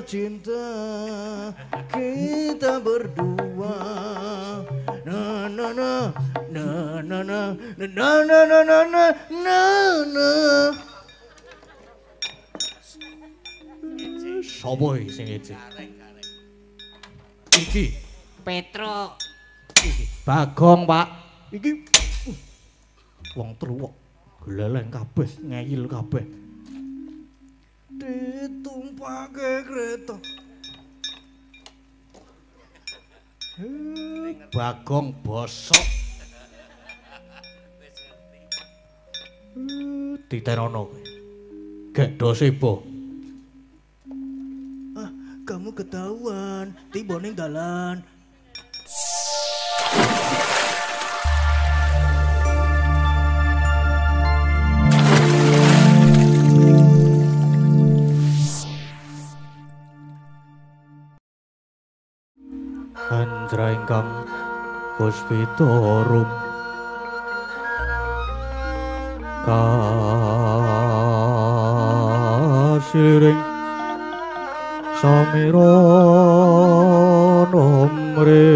Cinta kita berdua. Na na na na na na na na na na na na na. Sopo iki sing ijik? Iki Petro. Iki Bagong, Pak. Iki wong telu kok gleleng kabeh, ngeyil kabeh. Ditumpake kereta. Bagong bosok. Ditenono kowe. Gedho sebo. Ah, kamu ketahuan, tiba ning dalan. Andra ingkang puspita rum kasiring samira nomre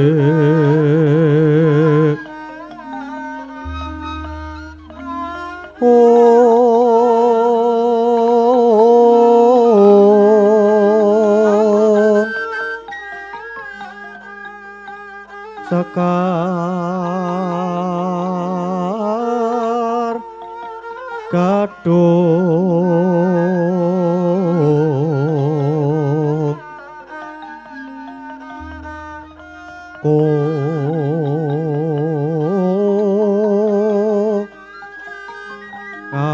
Sekar gadung ko ngas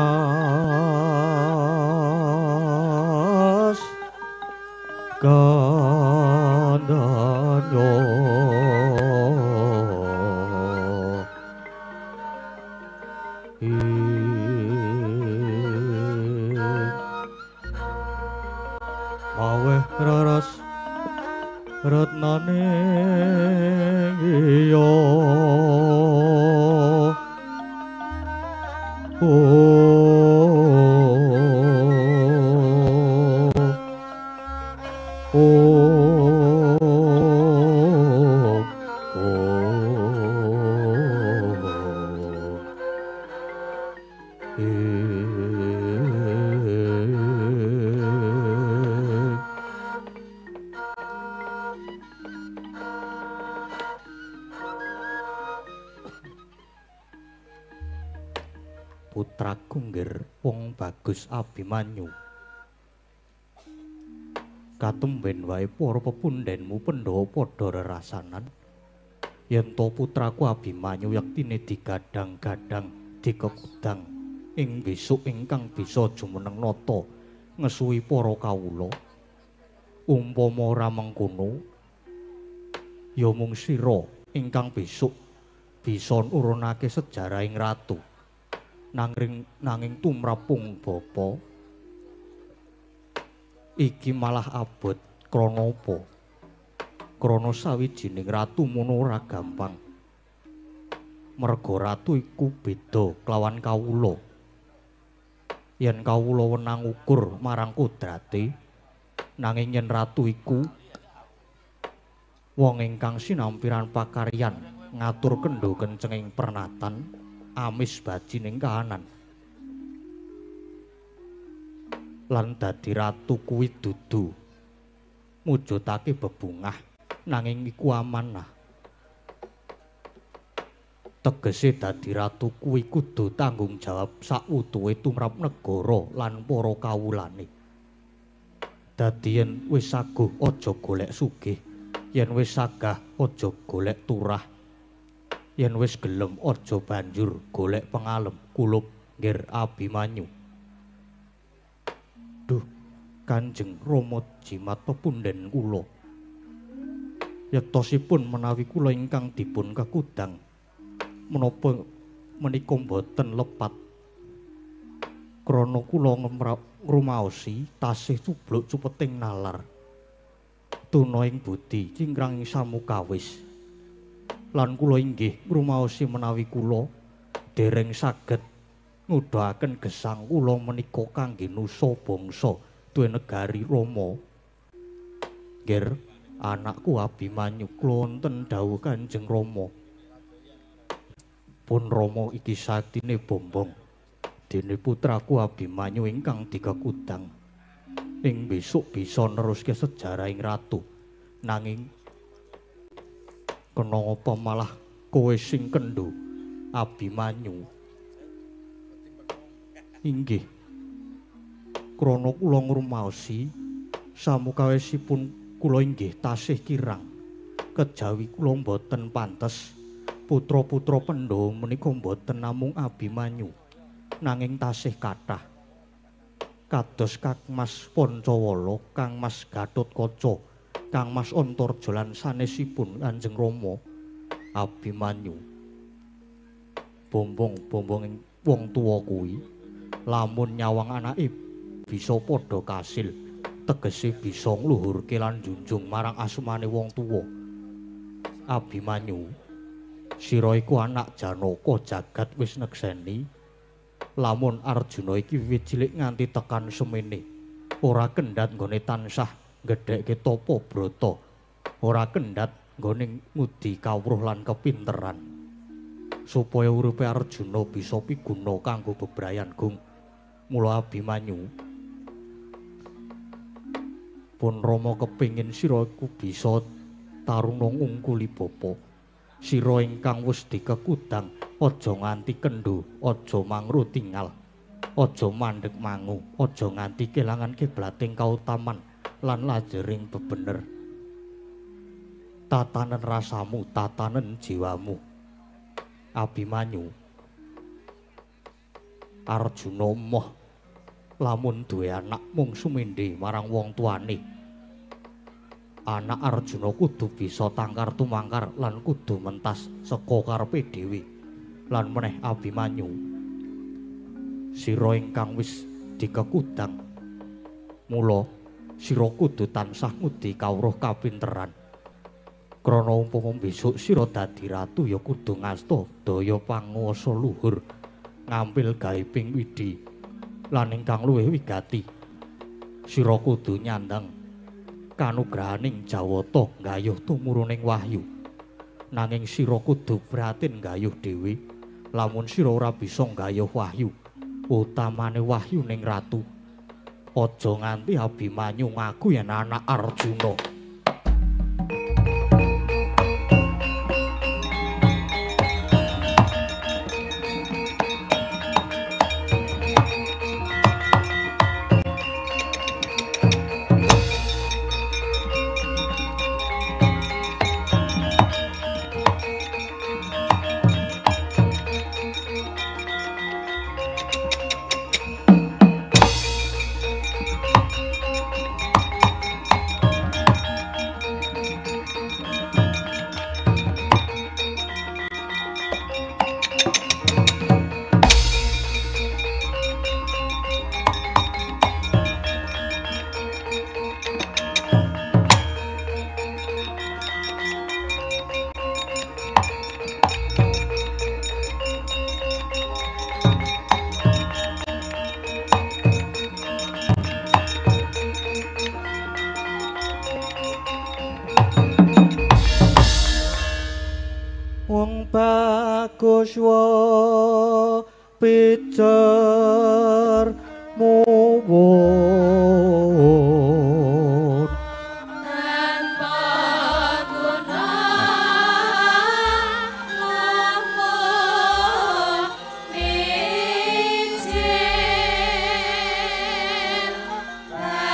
gandanyo maweh raras retnane iya Putraku nggir wong bagus Abimanyu. Katemben wae para pepundhenmu Pandhawa padha rerasanan yen to putraku Abimanyu yektine digadhang-gadhang dikekudang ing besuk ingkang bisa jumeneng nata ngesuhi para kawula. Umpama ora mengkono ya mung sira ingkang besuk bisa nurunake sejarahing ratu. Nanging tumrapung bapa iki malah abot krana apa? Krana sawijining ratu mono ora gampang. Merga ratu iku beda kelawan kawula. Yen kawula wenang ukur marang kodrate, nanging yen ratu iku wong ingkang sinampiran pakaryan ngatur kendho kencenging pernatan amis bajining kahanan. Lan dadi ratu kuwi dudu mujudake bebungah, nanging iku amanah. Tegese dadi ratu kuwi kudu tanggung jawab sawutuhe tumrap negara lan para kawulane. Dadi yen wis saguh aja golek sugih, yen wis sagah aja golek turah, yen wis gelem aja banjur golek pengalem kulup nggir Abimanyu. Duh, Kanjeng Rama jimat pepundhen kula. Yektosipun menawi kula ingkang dipun kekudang menapa menika mboten lepat. Krana kula ngrumaosi tasih cubluk cupeting nalar. Tuna ing budi cingkrang ing samukawis. Lan kula inggih ngrumaosi menawi kula dereng saged ngudhahaken gesang kula menika kangge nusa bangsa duwe negari Rama. Ger, anakku Abimanyu kula wonten dawuh Kanjeng Rama. Pun Rama iki saktine bombong. Dene putraku Abimanyu ingkang dikekudang ing besok bisa neruske sejarah ing ratu. Nanging kena apa malah kowe sing kendho Abimanyu? Inggih. Krana kula ngrumaosi samukawisipun kula inggih tasih kirang. Kejawi kula mboten pantes. Putra-putra Pandhawa menika mboten namung Abimanyu, nanging tasih kathah. Kados Kang Mas Pancawala, Kang Mas Gatotkaca, Kang Mas Antarja lan sanesipun Kanjeng Rama. Abimanyu bombong-bombong wong tuwa kuwi lamun nyawang anake bisa padha kasil, tegese bisa ngluhurke lan njunjung marang asmane wong tuwa. Abimanyu, sira iku anak Janaka, jagat wis nekseni lamun Arjuna iki wiwit cilik nganti tekan semene ora kendhat nggone tansah gedhekke tapa brata, ora kendhat nggone ngudi kawruh lan kepinteran, supaya uripe Arjuna bisa piguna kanggo bebrayan gung. Mula Abimanyu, pun Rama kepingin sira iku bisa taruna ngungkuli bapa. Sira ingkang wis dikekudang aja nganti kendho, aja mangru tingal, aja mandheg mangu, aja nganti kelangan kiblating kautaman lan lajering bebener. Tatanen rasamu, tatanen jiwamu. Abimanyu, Arjuna moh lamun duwe anak mung sumendhe marang wong tuane. Anak Arjuna kudu bisa tangkar tumangkar lan kudu mentas saka karepe dhewe. Lan meneh Abimanyu, sira ingkang wis dikekudang, mula sira kudu tansah ngudi kawruh kapinteran. Krana umpama besok sira dadi ratu ya kudu ngasta daya panguwasa luhur, ngampil gaibing widhi lan ingkang luwih wigati. Sira kudu nyandang kanugrahaning Jawata nggayuh tumuruning wahyu. Nanging sira kudu prihatin nggayuh dhewe. Lamun sira ora bisa nggayuh wahyu, utamane wahyu ning ratu, aja nganti Abimanyu ngaku yen anak Arjuna. Wong bagus wa pijer muwun tanpa guna lamun mijil bapak yang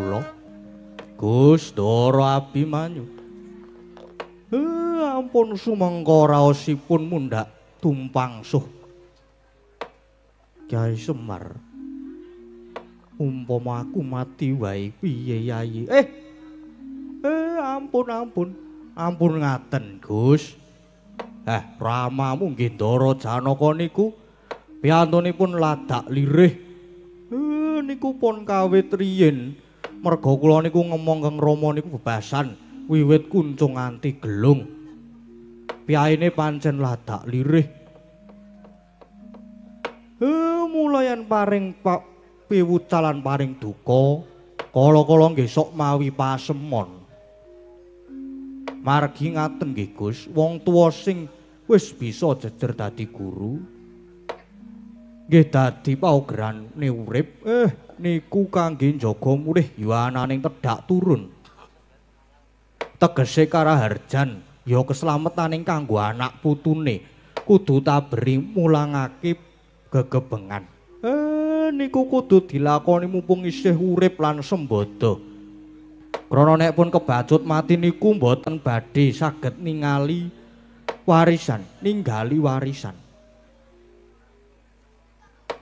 kula. Gus Ndara Abimanyu. Ampun sumangga raosipun mundhak tumpang suh. Kyai Semar. Umpama aku mati wae piye Yayi? Ampun ampun. Ampun ngaten, Gus. Ramamu nggih Ndara Janaka niku piyantunipun ladak lirih. Niku pun kawit riyin. Merga kula niku ngemong kang Rama niku bebasan wiwit kuncung nganti gelung. Piyaine pancen ladak lirih. Mulayan paring pak piwucalan paring duka, kala-kala nggih sok mawi pasemon. Margi ngaten nggih Gus, wong tuwa sing wis bisa jejer dadi guru, nggih dadi paugerane urip, niku kangge njaga mulih yuwananing tedhak turun. Tegese karaharjan ya keselametaning kanggo anak putune kudu taberi mulangake gegebengan. Niku kudu dilakoni mumpung isih urip lan sembada. Krana nek pun kebacut mati niku mboten badhe saged ningali warisan, ninggali warisan.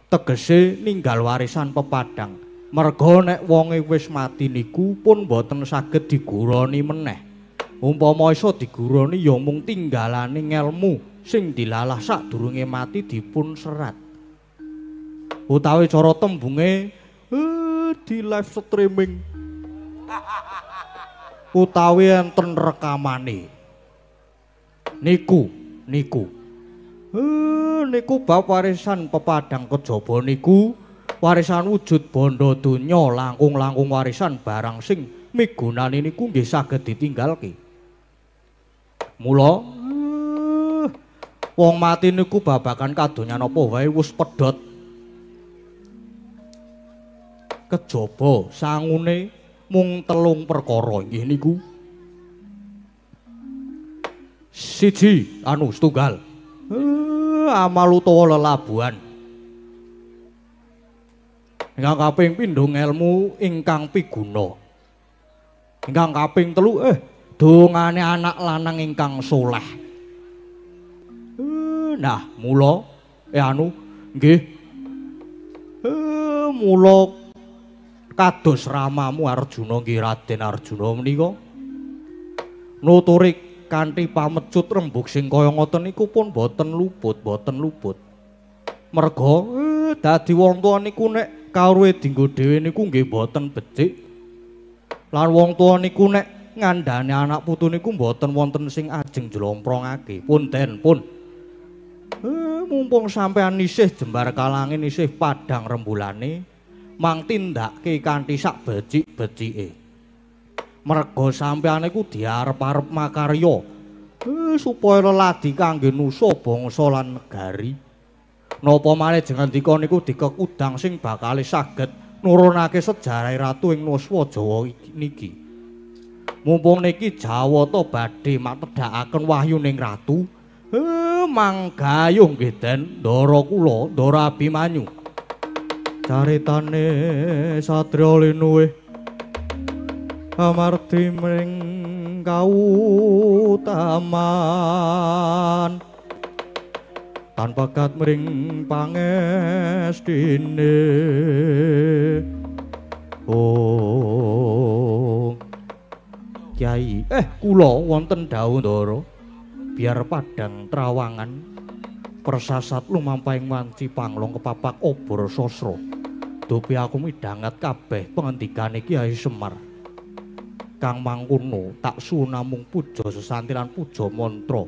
Tegese ninggal warisan pepadang. Merga nek wonge wis mati niku pun mboten saged diguroni meneh. Umpama iso diguroni ya mung tinggalane ngelmu sing dilalah sadurunge mati dipun serat. Utawi cara tembunge di live streaming. Utawi enten rekamane. Niku niku. Niku bab warisan pepadang kejaba niku warisan wujud bondo donya langkung-langkung warisan barang sing migunani niku nggih saged ditinggalke. Mula wong mati niku babagan kadonyan apa wae wis pedhot. Kejaba sangune mung telung perkara inggih niku. Siji anu setunggal. Amal utawa lelabuhan. Ingkang kaping pindho ngelmu ingkang piguna. Ingkang kaping telu dongane anak lanang ingkang soleh. Nah, mula anu nggih. Mula kados ramamu Arjuna nggih Raden Arjuna menika nuturi kanthi pamecut rembug sing kaya ngoten niku pun boten luput, boten luput. Merga dadi wong tuwa niku nek kawruhe dinggo dhewe niku nggih boten becik. Lan wong tuwa niku nek ngandhani anak putu niku boten wonten sing ajeng jlomprongake. Punten pun. Mumpung sampean isih jembar kalangin isih padhang rembulane, mang tindake kanthi sak becik-becike. Merga sampeyan iku diarep-arep makarya supaya leladi kangge nusa bangsa lan negari. Napa malih jengandika niku dikekudang sing bakal saged nurunake sejarah ratu ing Nuswa Jawa niki. Mumpung niki Jawata badhe matedhakaken wahyuning ratu, manggayuh nggih Den Ndara kula, Ndara Abimanyu. Caritane satriya linuwih amardi mring kautaman tan pegat mring pangestine. Oh Kyai, kula wonten dawuh Ndara, biar padhang trawangan persasat lumampahing wanci panglong kepapak obor sasra. Dupi aku midhanget kabeh pengendikane Kyai Semar. Kang mangkono tak suwun namung puja sesanti lan puja mantra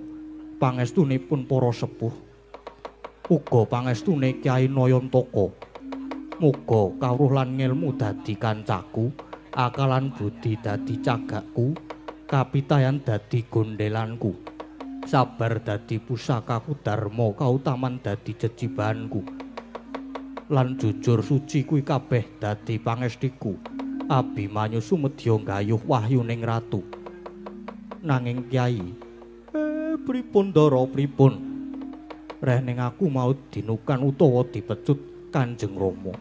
pangestunipun para sepuh. Uga pangestune Kyai Nayantaka. Muga kawruh lan ngelmu dadi kancaku, akalan budi dadi cagakku, kapitayan dadi gondelanku. Sabar dadi pusakaku, dharma kautaman dadi jejibahanku. Lan jujur suci kuwi kabeh dadi pangestiku. Abimanyu sumedya gayuh wahyuning ratu. Nanging Kyai, pripun Ndara pripun? Reh ning aku mau dinukan utawa dipecut Kanjeng Rama.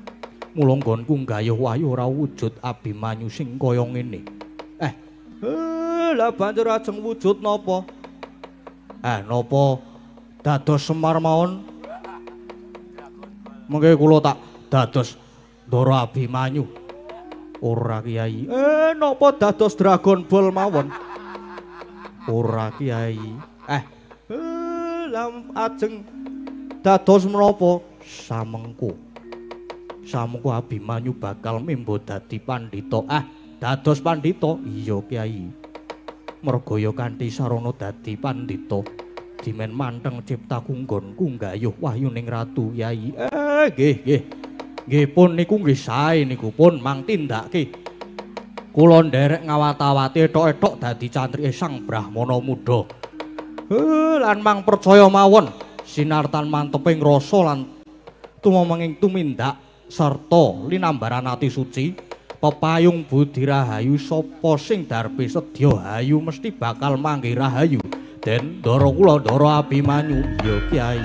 Mula nggonku nggayuh wahyu ora wujud Abimanyu sing kaya ngene. Lah banjur ajeng wujud napa? Napa dados Semar mawon? Mengke kula tak dados Ndara Abimanyu. Ora Kyai. Napa dados Dragon Ball mawon? Ora Kyai. Lah ajeng dados menapa? Samengko. Samengko Abimanyu bakal membo dadi pandhita. Dados pandhita? Iya Kyai. Merga ya kanthi sarana dadi pandhita dimen manteng ciptaku nggonku nggayuh wahyuning ratu Kyai. Nggih, nggih. Nggih pun niku nggih sae niku pun mang tindake. Kula nderek ngawat-awati ethok-ethok dadi cantrike Sang Brahmana Muda. Lan mang percaya mawon sinartan manteping rasa lan tumomenging tumindak sarta linambaran ati suci pepayung budi rahayu sapa sing darbe sedya hayu mesti bakal manggih rahayu. Den ndara kula Ndara Abimanyu. Ya Kyai.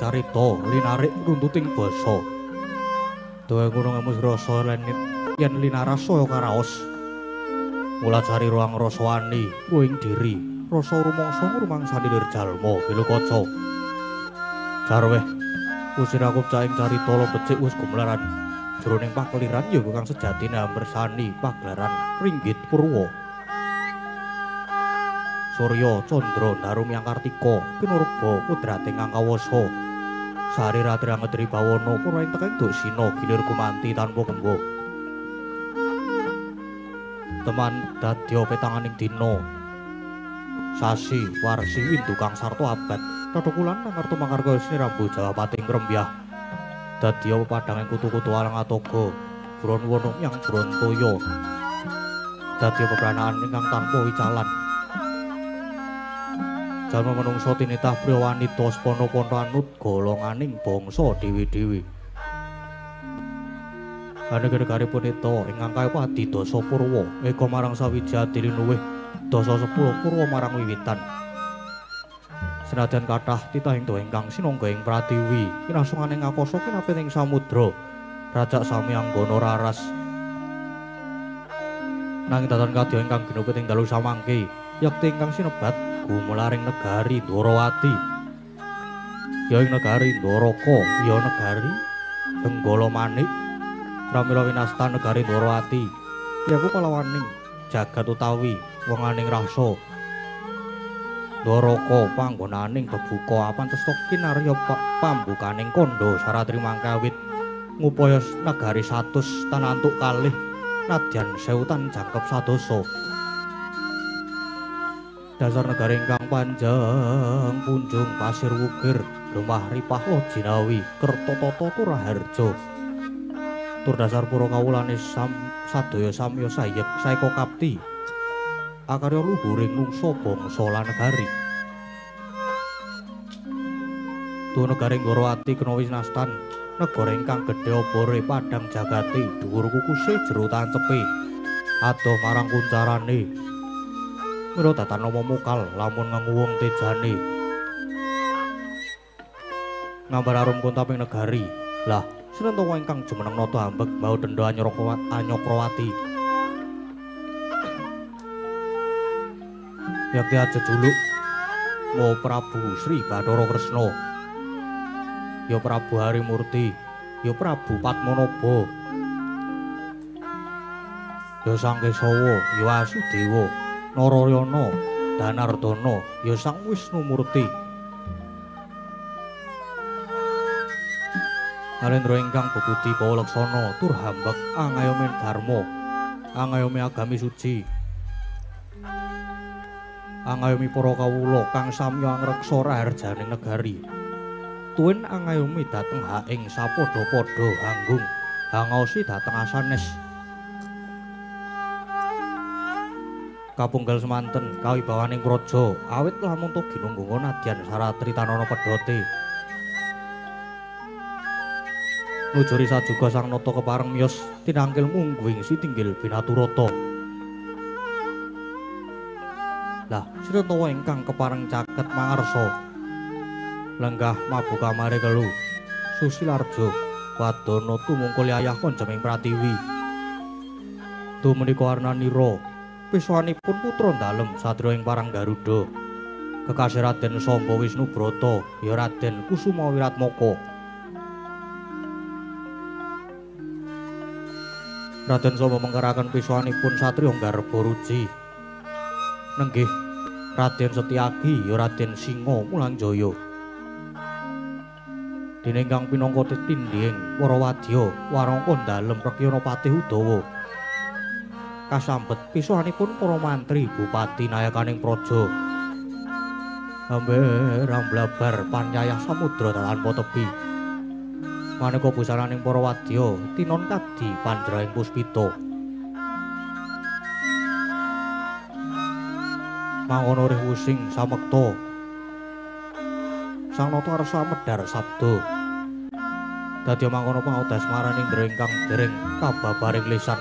carita linarik runtuting basa. Dawa gunung emus rasa yen linaras saya karaos. Mula cari ruang rasawani ruing diri, rasa rumangsa ngrumangsani lir jalma Bilokaca. Jarweh usirakup caing carita lo becik wis gumlaran jroning pakeliran ya kang sejatine ambersani pagelaran ringgit purwa. Surya Candra Daru Kartika kinurba kudrating kang kawasa. Sari ratri angedri bawana pura ing tekeng Duksina gilir gumanti tanpa kemba. Teman dadya petanganing dina. Sasi warsi windu kang sarta abad. Tatukulan nangarta mangarga snirambu Jawapating Krembyah. Dadya pepadhanging kutu-kutu alang atoga, Bronwana yang Brontoya. Dadya pepranaan ingkang tanpa wicalan. Jalma manungsa tinitah priya wanita spana-pana anut golonganing bangsa dhewe-dhewe. Anegari punita ingkang kaya adidasa purwa eka marang sawiji adilinuwih dasa sepuluh purwa marang wiwitan. Senajan kathah titahing doa ingkang sinangga ing pratiwi kinasungane ngakasa kinapit ing samudra rajak sami anggana raras. Nanging datan kadya ingkang ginupit ing dalu samangke yekti ingkang sinebat gumelaring negari Dwarawati. Ya ing negari Dwaraka, ya negari Benggala Manik, pramila winastan negari Dwarawati. Yaku palawaning jagat utawi wenganing rasa. Dwaraka panggonaning bebuka apantesta kinarya pambukaning kandha saratri mangkawit ngupaya negari 100 tanantuk kalih nadyan 1000 tan jangkep sadasa. Dasar negara ingkang panjang punjung pasir wukir lemah ripah lojinawi kertotata turaharja. Tur dasar pura kawulane sadaya samya sayek saeka kapti akarya luhuring nungsa bangsa lan negari. Tuhu negari Dwarawati kena winastan negara ingkang gedhe obore padhang jagate dhuwur kukuse jero tancepe adoh marang kuncarane. Mira datan nama mukal lamun ngenguwung tejane. Ngambar arum kontaping negari. Lah, sinentawa ingkang jumeneng nata ambek bau denda Anyokrawati. Yakti aja juluk Mo Prabu Sri Bathara Kresna. Ya Prabu Harimurti, ya Prabu Padmanaba. Ya Sang Kesawa, ya Wasudewa. Narayana, Danardana, ya Sang Wisnumurti. Narendra ingkang bebudi bawa laksana tur hambek angayomi dharma, angayomi agami suci, angayomi para kawula kang samya angreksa raharjaning negari. Tuwin angayomi dhateng haing sapadha-padha hanggung hangaosi dhateng asanes. Kapunggal semanten kawibawaning praja awit lamun to ginunggung nadyan saratri tanana pedhote. Nujuri sajuga sang nata kepareng miyos tinangkil mungguing sitinggil binaturata. Lah sirentawa ingkang kepareng caket mangarsa lenggah mabu kamare kelu Susilarjo wadana tumungkul yayah konjeming pratiwi. Tumenika arnanira pisuwanipun putra dalem sadra ing parang Garuda. Kekasih Raden Samba Wisnubrata ya Raden Kusuma Wiratmaka. Raden Samba mengkeraken pisuwanipun satriya Garba Ruci. Nenggih Raden Setyaki ya Raden Singa Mulanjaya. Dene ingkang pinangka tetindhing para wadya warangka dalem Rekyana Patih Udawa. Kasambet pisuwanipun para mantri bupati nayakaning praja. Amber amblabar panyayah samudra tanpa tepi. Maneka busananing para wadya tinon kadi panjrahing puspita. Mangono rih wusing samekta. Sang nata arsa medhar sabda. Dadya mangkono pangodas marani indra ingkang dereng kababaring lisan.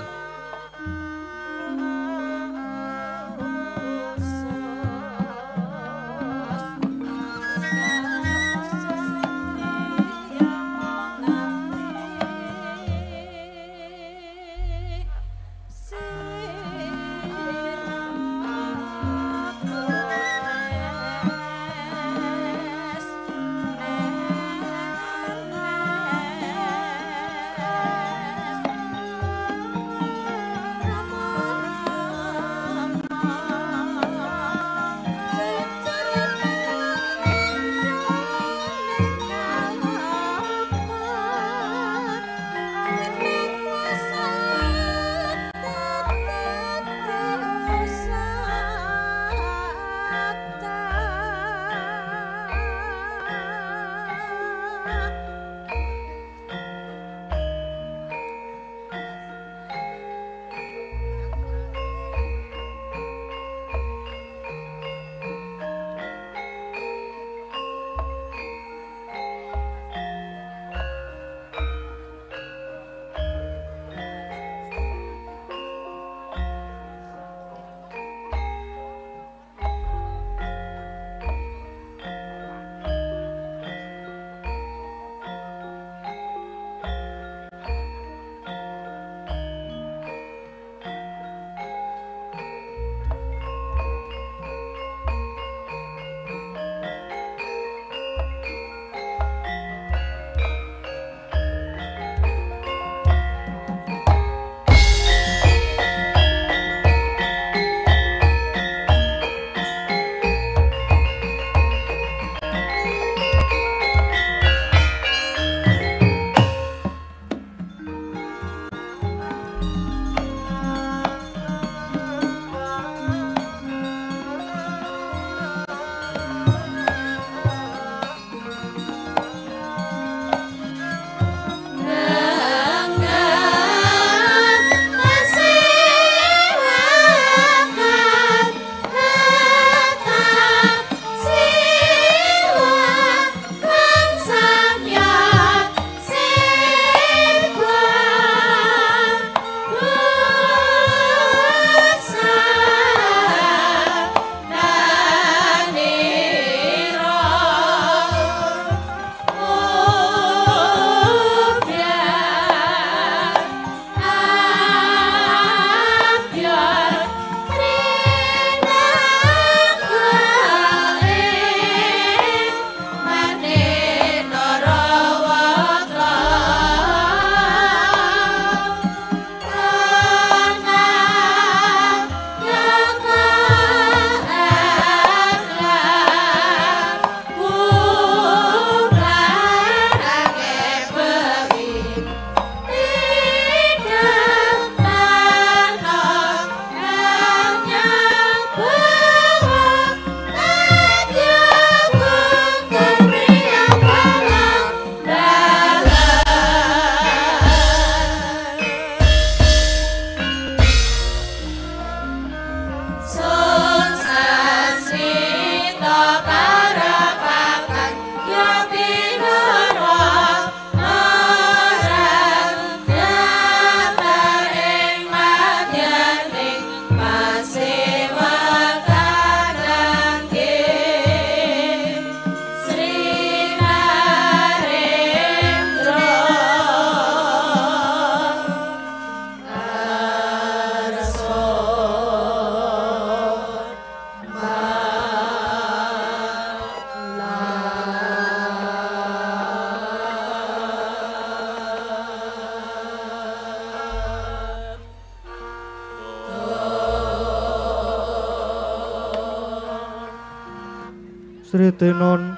Sritenon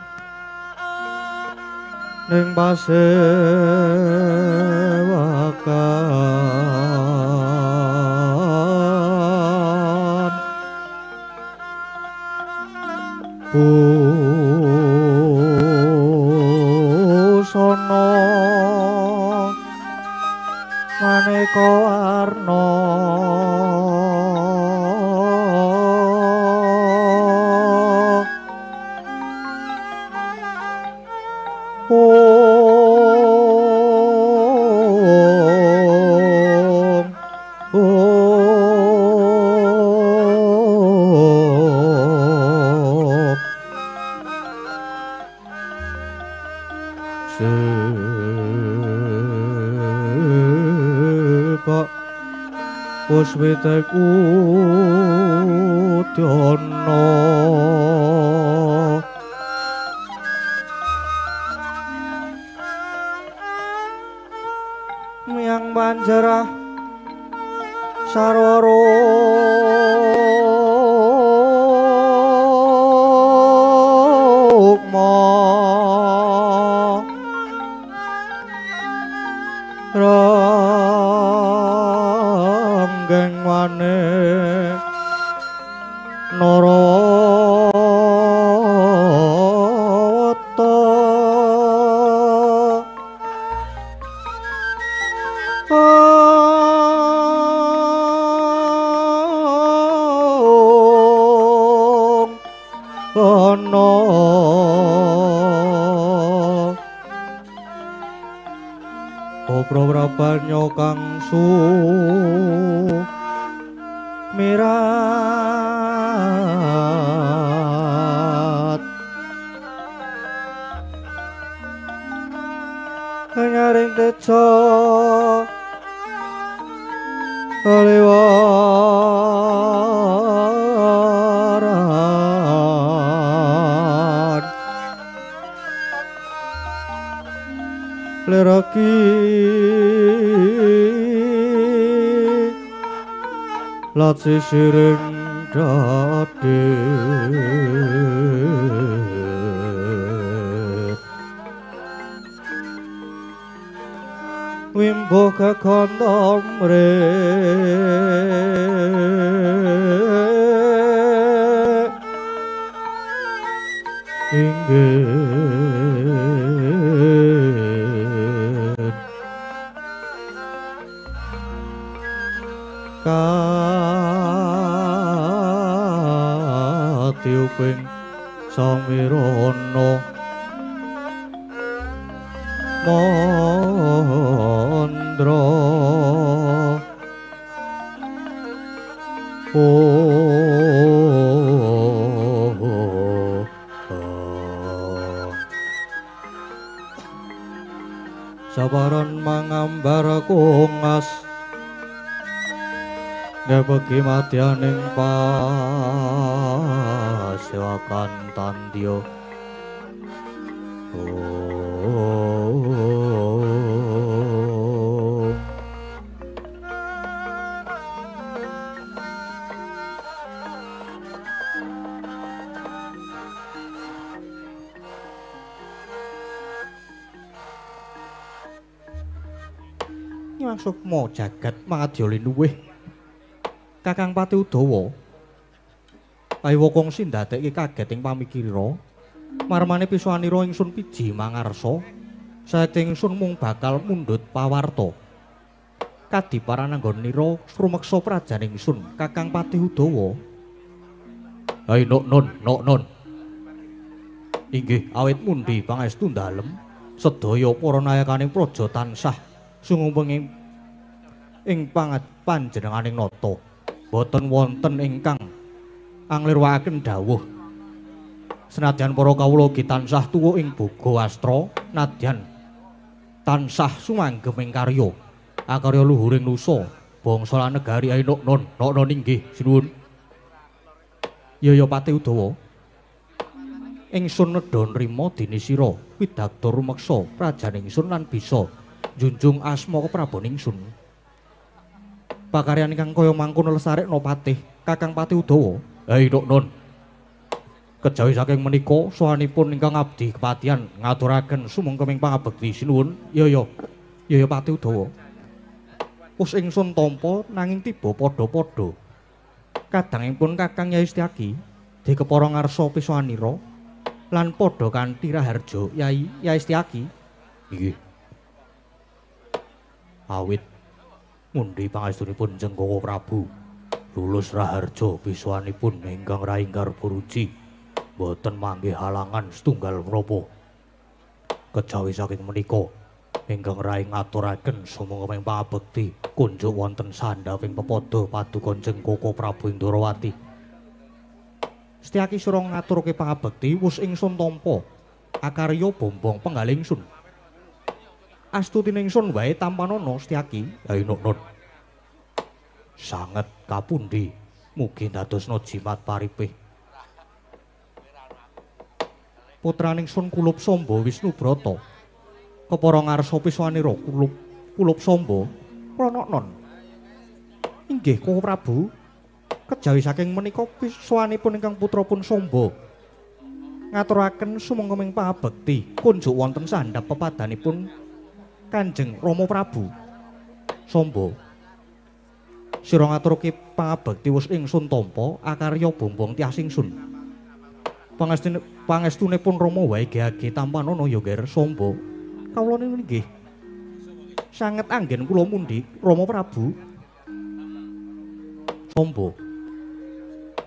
ning pasewakan busana maneka warna Puswite kudyana miyang panjerah sarwa rukma ranggeng wane narawata ana Oprabanya kang sumirat nyaring teja kaliwaran leraki lat sisiring dadi wimbo kekondomre inggih katiuping samirana mandra sabaran mangambar kungas ngepegi madyaning pasewakan tandya. Nyuwun sukma jagat mangadya linuwih Kakang Pati Udawa. Ayo kongsi ndadekke kaget ing pamikira. Marmane pisuwanira ingsun piji mangarsa. Saekti ingsun mung bakal mundhut pawarta. Kadiparananggonira srumeksa prajan ingsun Kakang Pati Udawa. Hai nok non nok non. Inggih awit mundi pangestu dalem sedaya para nayakaning praja tansah sungupeng ing panjenenganing nata. Boten wonten ingkang anglirwakaken dawuh. Senadyan para kawula ugi tansah tuwa ing boga astra, nadyan tansah sumanggem ing karya. Akarya luhuring nusa, bangsa lan negari. Ayo nok non, nok non inggih sinuwun. Ya ya Pati Udawa. Ingsun nedha nrima dene sira pidakta rumeksa prajan ingsun lan bisa njunjung asma keprabon ingsun. Pakaryan ingkang kaya mangkono lestarekna patih Kakang Pati Udawa. Hai nok non. Kejawi saking menika sowanipun ingkang abdi kepatihan ngaturaken sumangga ing pangabekti sinuwun. Ya ya. Ya ya Pati Udawa. Wus ingsun tampa nanging tiba padha-padha. Kadangipun Kakang Yai Setyaki dikepara ngarsa pisowanira lan padha kanthi raharja Yai Yai Setyaki. Inggih. Awit mundi pangestunipun Jengkoko Prabu lulus raharja pisowanipun ingkang raing Garbaruci boten manggih halangan setunggal menapa. Kejawi saking menika ingkang raing ngaturaken sumangga ing pangabekti kunjuk wonten sandhaping pepada paduka Jengkoko Prabu ing Ndorowati. Setyaki sura ngaturke pangabekti wus ingsun tampa akarya bombong penggalih ingsun. Astutine ingsun wae tampanana Setyaki. Ainuk-nun. Sanget kapundi mugi ndadosna jimat paripih. Putraning sun Kulup Samba Wisnubrata kepara ngarsa pisowanira Kulup Kulup Samba pranaknon. Inggih Koko Prabu, kejawi saking menika pisowanipun ingkang putra pun Samba ngaturaken sumangga ing pangabekti kunjuk wonten sandhap pepadanipun Kanjeng Rama Prabu. Samba sira ngaturke pangabekti wus ingsun tampa akarya bombong tias ingsun. Pangestunipun Rama wae gehage tampanana ya Ger Samba. Kawula nggih sanget anggen kula mundi Rama Prabu. Samba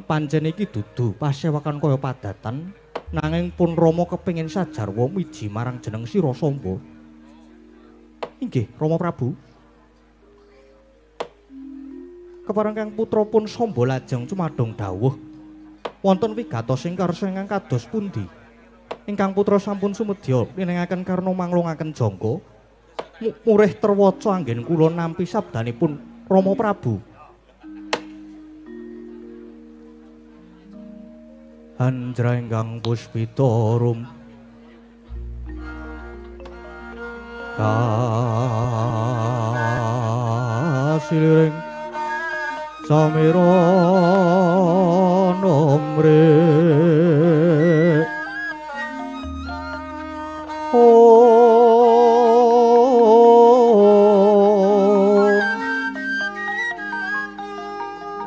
pancen iki dudu pasewakan kaya padatan nanging pun Rama kepengin sajarwa miji marang jeneng sira Samba. Inggih Rama Prabu. Kepareng kang putra pun Samba lajeng cumadong dawuh wonten wigatos ing karsa ingkang kados pundi? Ingkang putra sampun sumedya linengaken karna manglungaken jangga murih terwaca anggen kula nampi sabdanipun Rama Prabu. Anjra ingkang puspita rum kasiliring samira nomre om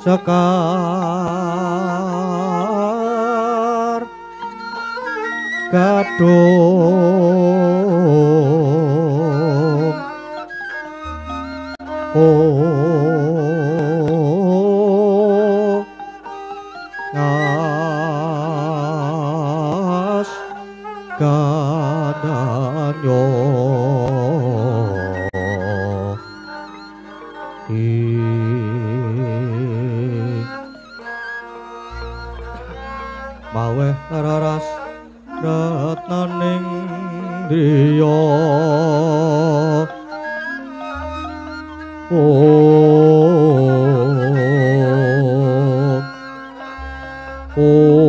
sekar gadung om ngas kadanyo maweh raras ratnaning driya om om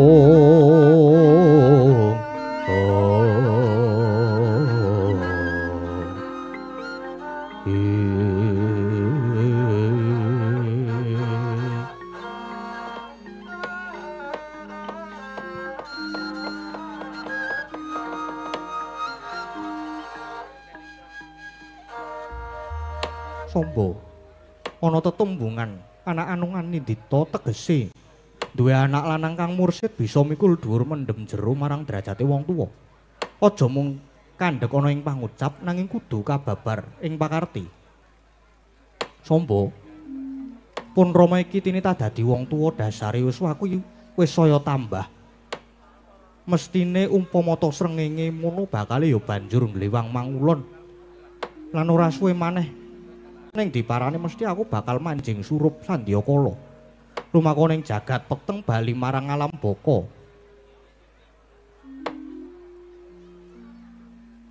Samba ana tetembungan anak anungan nindita tegese duwe anak lanang kang mursid bisa mikul dhuwur mendem jero marang derajate wong tuwa. Aja mung kandhek ana ing pangucap nanging kudu kababar ing pakarti. Samba pun Rama iki tinita dadi wong tuwa dasare yuswaku wis saya tambah. Mestine umpama ta srengenge mono bakale ya banjur nglewang mangulon. Lan ora suwe maneh ning diparane mesti aku bakal manjing surup sandyakala. Lumaku ning jagat peteng bali marang alam baka.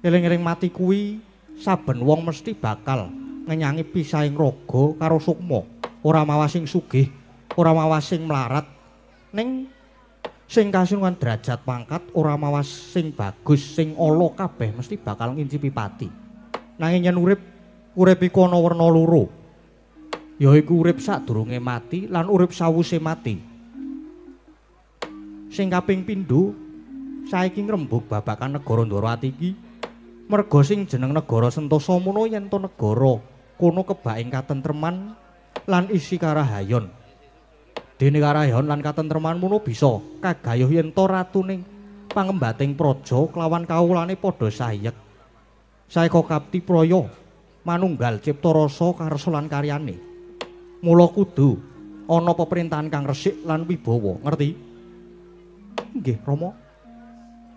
Eling-eling mati kuwi saben wong mesti bakal ngenyangi pisahing raga karo sukma. Ora mawas sing sugih, ora mawas sing mlarat, ning sing kasungan derajat pangkat, ora mawas sing bagus, sing ala kabeh mesti bakal ngincipi pati. Nanging yen urip, urip iku ana werna loro. Yaiku urip sadurunge mati lan urip sawuse mati. Sing kaping pindho saiki ngrembug babagan negara Ndorowati iki merga sing jeneng negara Sentosa mono yen to negara kono kebak ing katentreman lan isi karahayon. Dene karahayon lan katentreman mono bisa kagayuh yen to ratune pangembating praja kelawan kawulane padha sayek. Saeka kapti praya manunggal cipta rasa karsa lan karyane. Mula kudu ana peperintahan kang resik lan wibawa, ngerti? Nggih, Rama.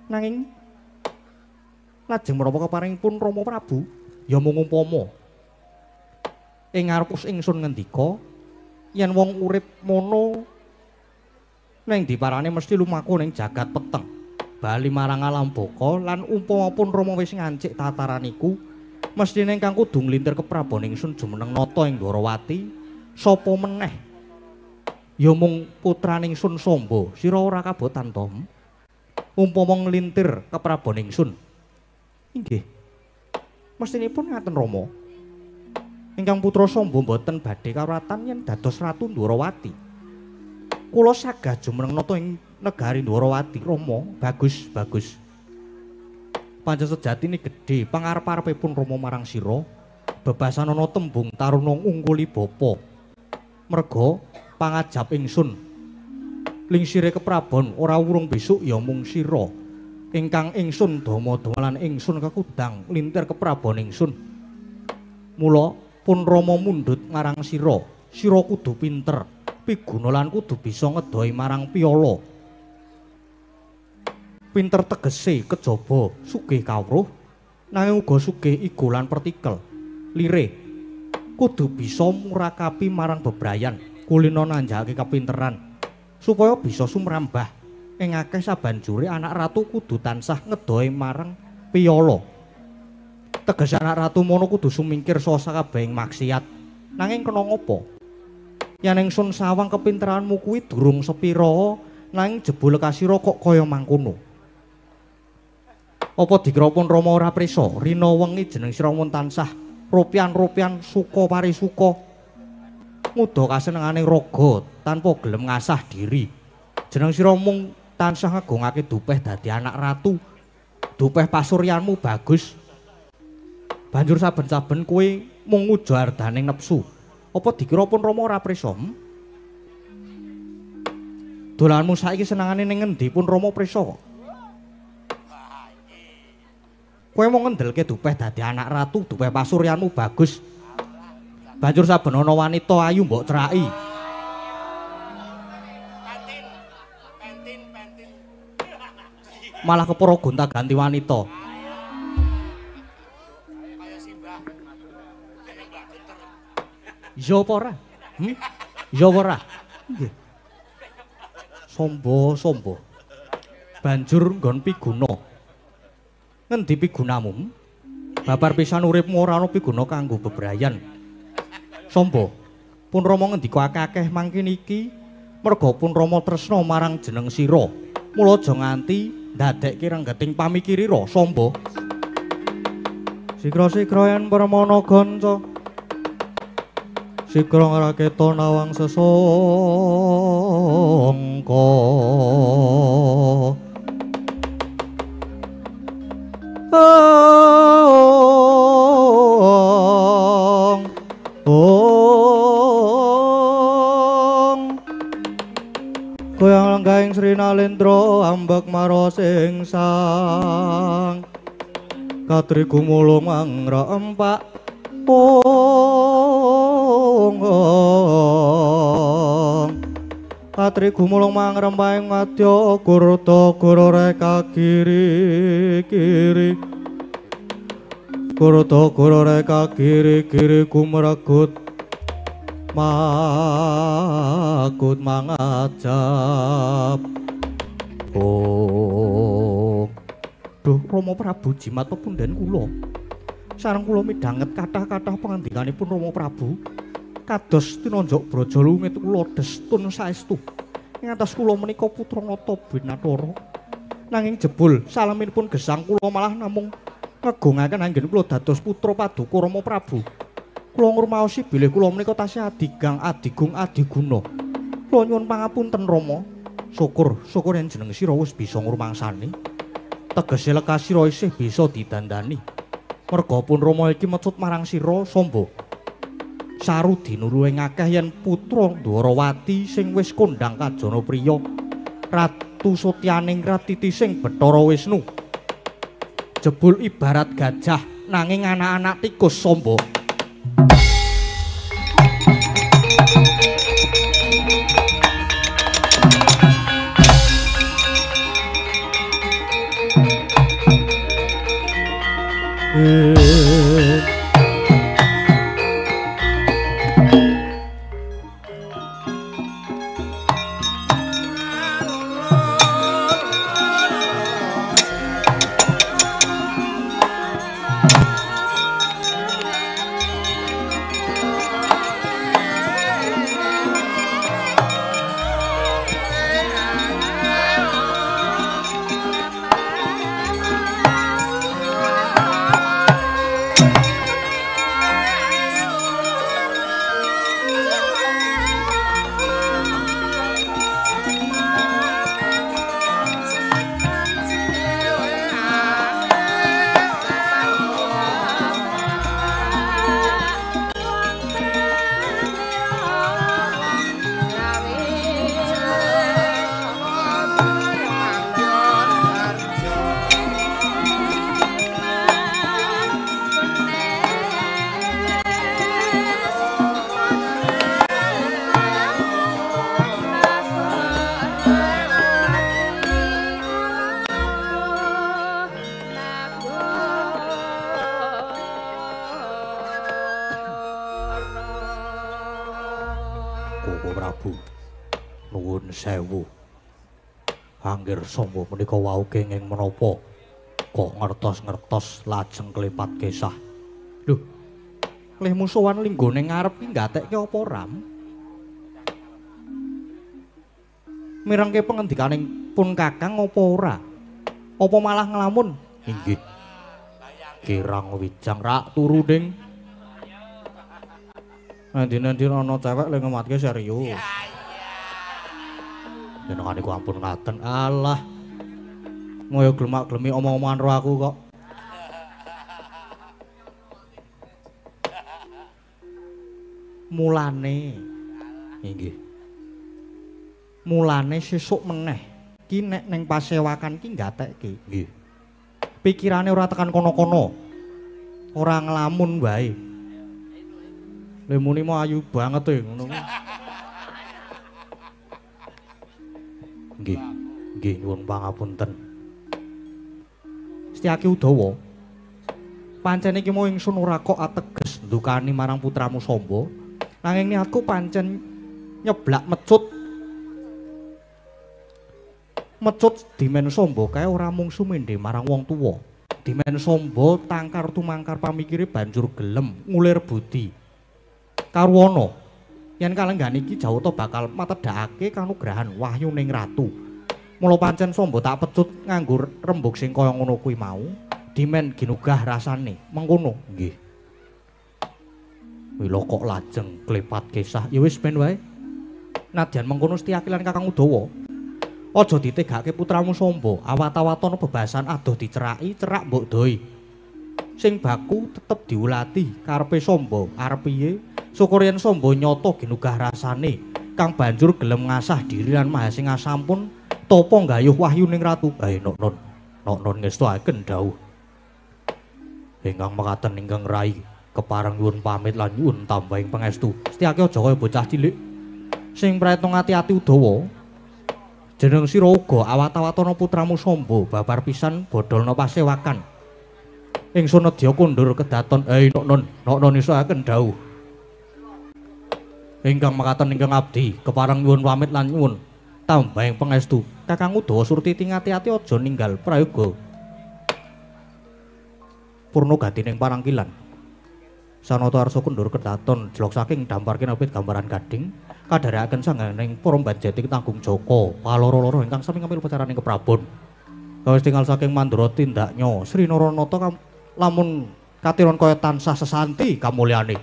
Nanging lajeng menapa keparingipun Rama Prabu? Ya mung umpama ing ngarep ingsun ngendika yen wong urip mono ning diparane mesti lumaku ning jagat peteng, bali marang alam baka lan umpama pun Rama wis ngancik tataran iku mestine ingkang kudu nglintir keprabon ingsun jumeneng nata ing Ndorowati sapa meneh ya mung putrane ingsun Samba. Sira ora kabotan to umpama nglintir keprabon ingsun? Inggih, mestinipun ngaten Rama. Ingkang putra Samba mboten badhe kawratan yen dados ratu Ndorowati. Kula sagah jumeneng nata ing negari Ndorowati, Rama. Bagus, bagus. Pancen sejatine gedhe pangarep-arepipun Rama marang sira. Bebasan ana tembung taruna ngungkuli bapa. Merga pangajap ingsun lingsire keprabon ora wurung besuk ya mung sira ingkang ingsun dama-dama lan ingsun kekudang lintir keprabon ingsun. Mula pun Rama mundhut marang sira, sira kudu pinter, piguna lan kudu bisa ngedohi marang piyala. Pinter tegese kejaba sugih kawruh, nanging uga sugih igo lan pertikel. Lirih kudu bisa murakapi marang bebrayan, kulina nanjake kepinteran supaya bisa sumrambah. Ing akeh sabanjure anak ratu kudu tansah ngedohi marang piyala. Tegese anak ratu mono kudu sumingkir saka sakabehing maksiat. Nanging kena ngopo? Yen ingsun sawang kepinteranmu kuwi durung sepira, nanging jebul kasira kok kaya mangkono. Apa dikira pun Rama ora prisa? Rina wengi jeneng sira mun tansah rupian-rupian suka parisuka, nguda kasenengane raga tanpa gelem ngasah diri. Jeneng sira mung tansah ngagungake dupeh dadi anak ratu. Dupeh pasuryanmu bagus. Banjur saben-saben kowe mung nguja ardaning nepsu. Apa dikira pun Rama ora prisa? Dolanmu saiki senengane ning ngendi pun Rama prisa kok. Kowe mung ngendelke dupeh dadi anak ratu, dupeh pasuryanmu bagus. Banjur saben ana wanita ayu mbok ceraki. Malah kepara gonta-ganti wanita. Ya apa ora? Ya apa ora? Nggih. Sombo, sombo. Banjur nggon piguna. Ngendi pigunamu? Babar pisan uripmu ora ana piguna kanggo bebrayan. Sombo, pun Rama ngendika akeh-akeh mangkene iki merga pun Rama tresna marang jeneng sira. Mula aja nganti ndadekke renggeting pamikirira, Sombo. Sikra-sikra yen permana ganca, sikra ngraketa nawang sesangka. Ong ong goyang lenggahing Sri Nalendra ambek maro singsang katri gumulung mangra empak ong katri gumulung mangrempahing wadya gurta guru reka kiri kiri gurta guru reka kiri kiri gumregut makut mangajab. Oh, duh Rama Prabu jimat pepunden kula. Sareng kula midhanget kathah-kathah pangandikanipun Rama Prabu kados tinonjok braja lungit kula destun saestu. Ing atas kula menika putra Nata Binathara. Nanging jebul salaminipun gesang kula malah namung ngegongaken anggen kula dados putra paduka Rama Prabu. Kula ngrumaosi bilih kula menika tasih adigang adigung adiguna. Kula nyuwun pangapunten Rama. Syukur, syukur yen jeneng sira wis bisa ngrumangsani. Tegese lekas sira isih bisa didandani. Merga pun Rama iki mecut marang sira Samba. Saru dinuru ing akeh yen putra Ndwarawati sing wis kondhang kajana priya. Ratu Sutyaningrat titising Bathara Wisnu. Jebul ibarat gajah nanging anak-anak tikus Samba. Sewu. Anggir Samba menika wau kenging menapa kok ngertos-ngertos lajeng klepat kesah. Lho, lehmu sowan linggone ngarep ki nggatekke apa Ram? Mirengke pengendikaning pun Kakang apa ora? Apa malah nglamun? Inggih. Kirang wijang rak turu ding. Endi-endi ana cewek le ngematke serius. Jenengan iku ampun ngaten. Alah. Moyo glemak-glemi omong-omongan ro aku kok. Mulane inggih. Mulane sesuk meneh ki nek ning pasewakan ki nggatekke. Nggih. Pikirane ora tekan kono-kono. Ora nglamun wae. Lemune mau ayu banget e ngono. Nggih, nggih nyuwun pangapunten. Setyaki Udawa. Pancen iki mau ingsun ora kok ateges ndukani marang putramu Samba, nanging niatku pancen nyeblak mecut. Mecut dimen Samba kae ora mung sumendhe marang wong tuwa. Dimen Samba tangkar tumangkar pamikire banjur gelem ngulir budi. Karwana yen kalenggan iki Jawata bakal matedhakake kanugrahan wahyuning ratu. Mula pancen Samba tak pecut nganggo rembug sing kaya ngono kuwi mau, dimen ginugah rasane mengkono. Nggih. Mila kok lajeng klepat kesah. Ya wis ben wae. Nadyan mengkono Setyaki lan Kakang Udawa. Aja ditegake putramu Samba, awat-awatono bebasan adoh diceraki, cerak mbok doi. Sing baku tetep diulati karepe Samba arep piye? Syukur yen Samba nyata ginugah rasane kang banjur gelem ngasah diri lan maha sing asampun tapa nggayuh wahyuning ratu. Nok non, nok non ngestuaken dawuh. Ingkang mekaten ingkang rai kepareng nyuwun pamit lan nyuwun tambahing pangestu. Setyaki aja kaya bocah cilik sing praetno ati-ati Udawa. Jeneng sira uga awat-awatana putramu Samba babar pisan bodolna pasewakan. Ingsun nedya kondur kedaton. Nok non, nok non isoaken dawuh. Ingkang mekaten ingkang abdi kepareng nyuwun pamit lan nyuwun tambahing pangestu. Kakang Udawa Surtiti ngati-ati aja ninggal prayoga purna gatining parangkilan. Sanata arsa kondur kedaton jelok saking dampar kinapit gambaran gading kadharekaken sangganing para banjeti tanggung jaka paloro-loro ingkang sami ngambil pecaraning keprabon. Kawis tinggal saking mandura tindaknya Sri Naranata lamun katiron kaya tansah sesanti kamulyane.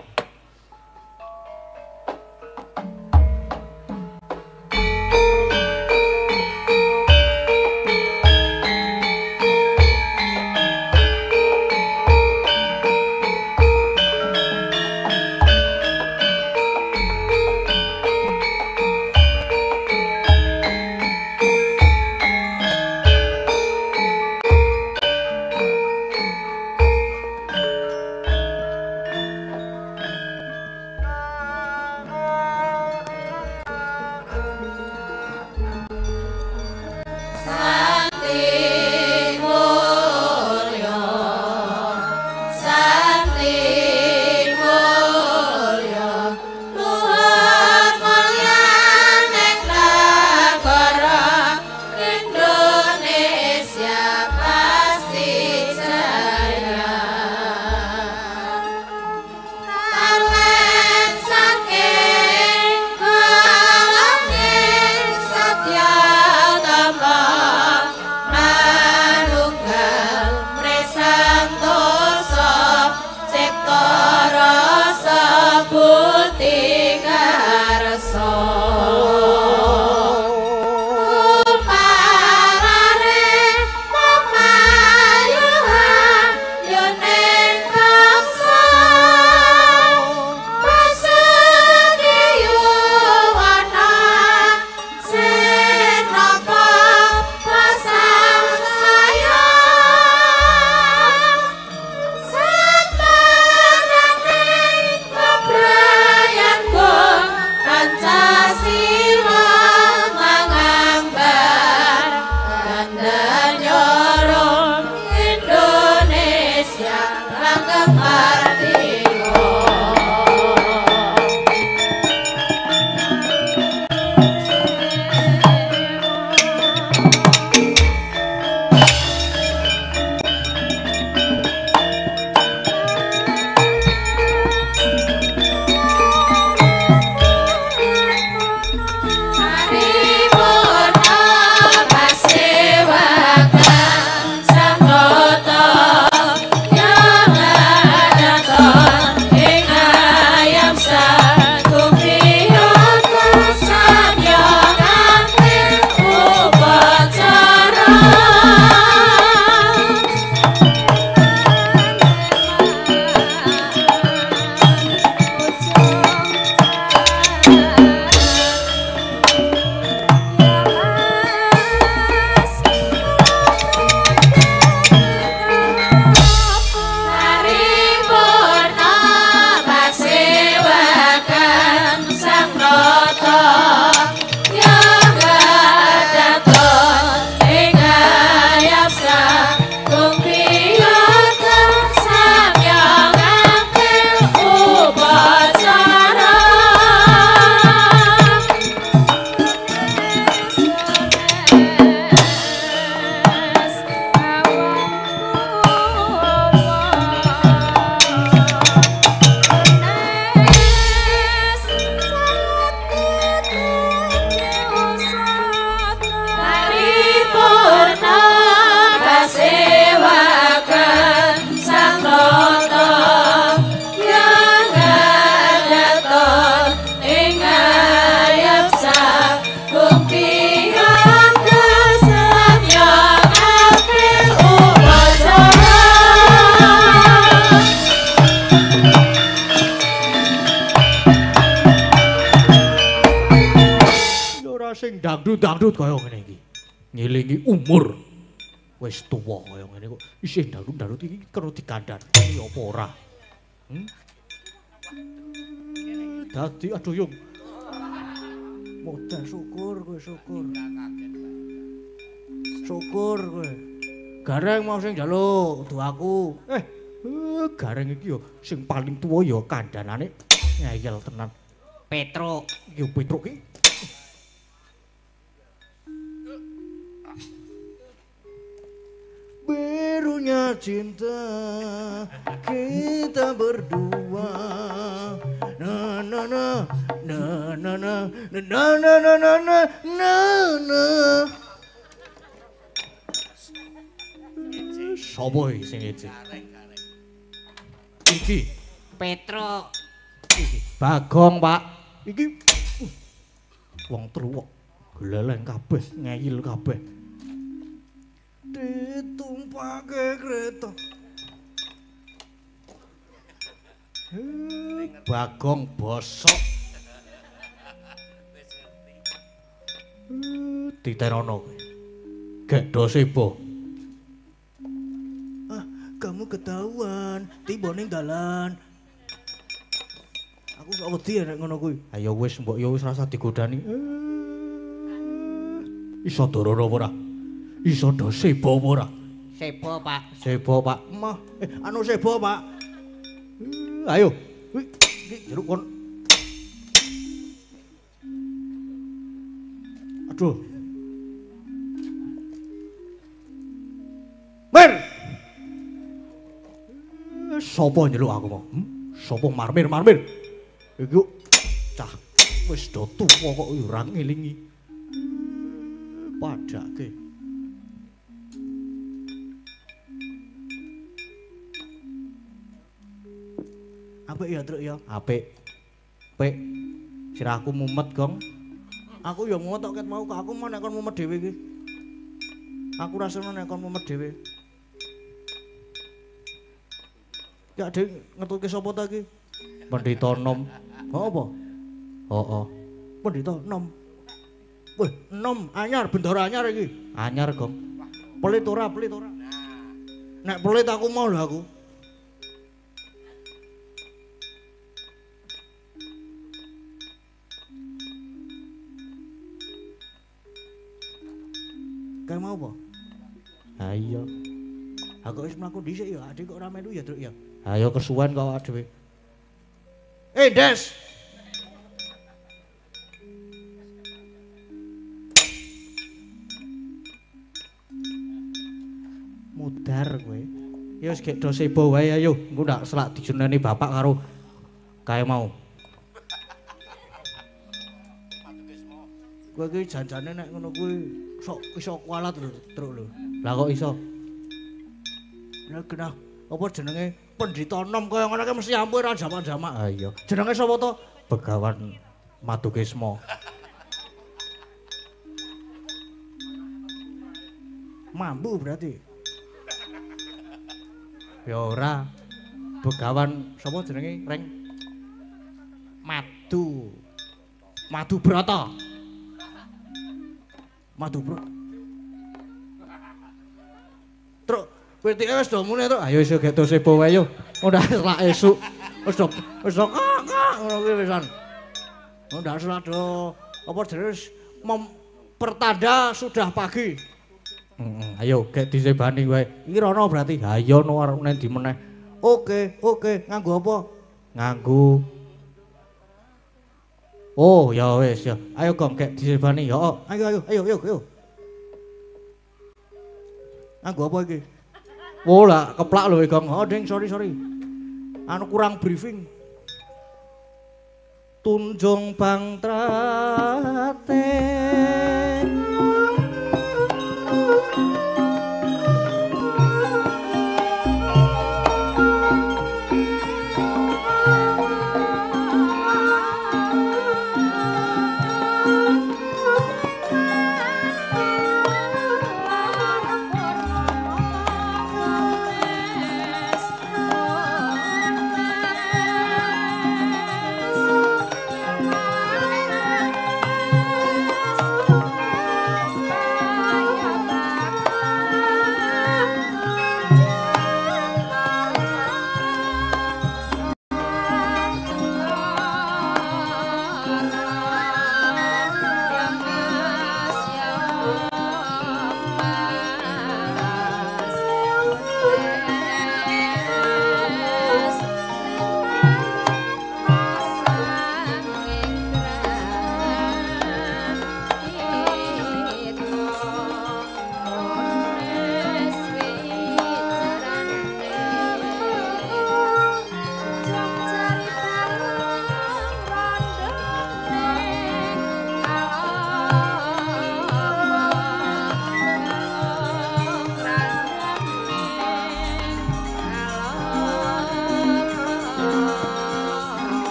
Sing dangdut-dangdut kaya ngene iki. Ngelingi umur. Wis tuwa kaya ngene kok isih dangdut-dangdut iki kena dikandhani apa ora? Dadi aduh yung. Modal syukur kowe syukur. Syukur kowe. Gareng mau sing njaluk kudu aku. Gareng iki yo sing paling tuwa ya kandhanane ngeyel tenan. Petruk. Yo Petruk iki. Birunya cinta kita berdua. Na na na na na na na na na na na na na. Sopo sing iki? Iki Petruk. Iki Bagong, Pak. Iki wong telu kok gleleng kabeh, ngeyil kabeh. Ditumpake kereta. Bagong bosok. Ditenono kowe. Gek do sebo. Ah, kamu ketahuan, tiba ning dalan. Aku sok wedi nek ngono kuwi. Ayo wis mbok ya wis rasa digodani. Iso dororo apa ora? Iso do sebo apa ora? Sebo, Pak. Sebo, Pak. Mah, anu sebo, Pak. Ayo. Iki jeruk kon. Aduh. Mir. Sopo nyeluk aku mau? Sopo marmir-marmir? Iki cah wis do tuwa kok ora ngelingi. Padake. Apik ya, Truk ya. Apik. Apik. Sirahku mumet, Gong. Aku ya mumet kok ket mau kok aku mau nek kon mumet dhewe iki. Aku rasane nek kon mumet dhewe. Ya dhek ngetutke sapa ta iki? Pendhita nom. Oh apa? Heeh. Pendhita nom. Weh, nom anyar bendara anyar iki. Anyar, Gong. Pelit ora, pelit ora. Nek pelit aku mau lho aku. Kayak mau apa? Ha iya. Aku wis mlaku dhisik ya, adik kok ora melu ya, Truk ya. Ayo kesuwen kok awak dhewe. Des. Mudar kowe. Ya wis gek do sebo wae ayo, engko ndak selak dijeneni bapak karo kae mau. Kowe iki janjane nek ngono kuwi sok iso kualat lho, Truk lho. Lah kok iso? Lah genah apa jenenge pendhita nom kaya ngono ki mesti ampuh ora jamak-jamak. Ha iya. Jenenge sapa to? Begawan Madukisma. Mambu berarti. Ya ora. Begawan sapa jenenge? Reng Madu. Madu Brata. Madu Brata. Truk, pitike wis do mune, Truk. Ayo iso gek do sebo wae yo. Ora selak esuk. Wis do wis do kak ngono kuwi wisan. Ora selak do apa jenenge pertanda sudah pagi. Heeh, ayo gek disebani wae. Iki rono berarti. Ha iya no arep nang ndi meneh. Oke, oke, nganggo apa? Nganggo. Oh, ya wis ya. Ayo Gong gek disebani ya. Ayo ayo ayo ayo ayo. Nganggo apa iki? Oh lah keplak lho Gong. Oh ding, sorry sorry. Anu kurang briefing. Tunjung Bangtrate.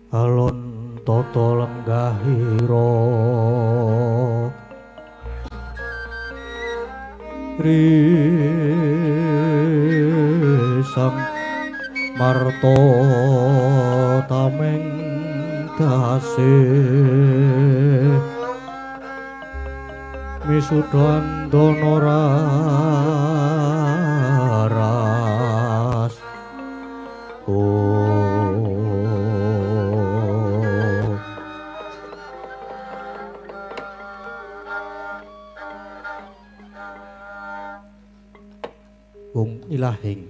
Alon tata lenggahira risang marta tameng dase misuda andana raras. Wong ilahing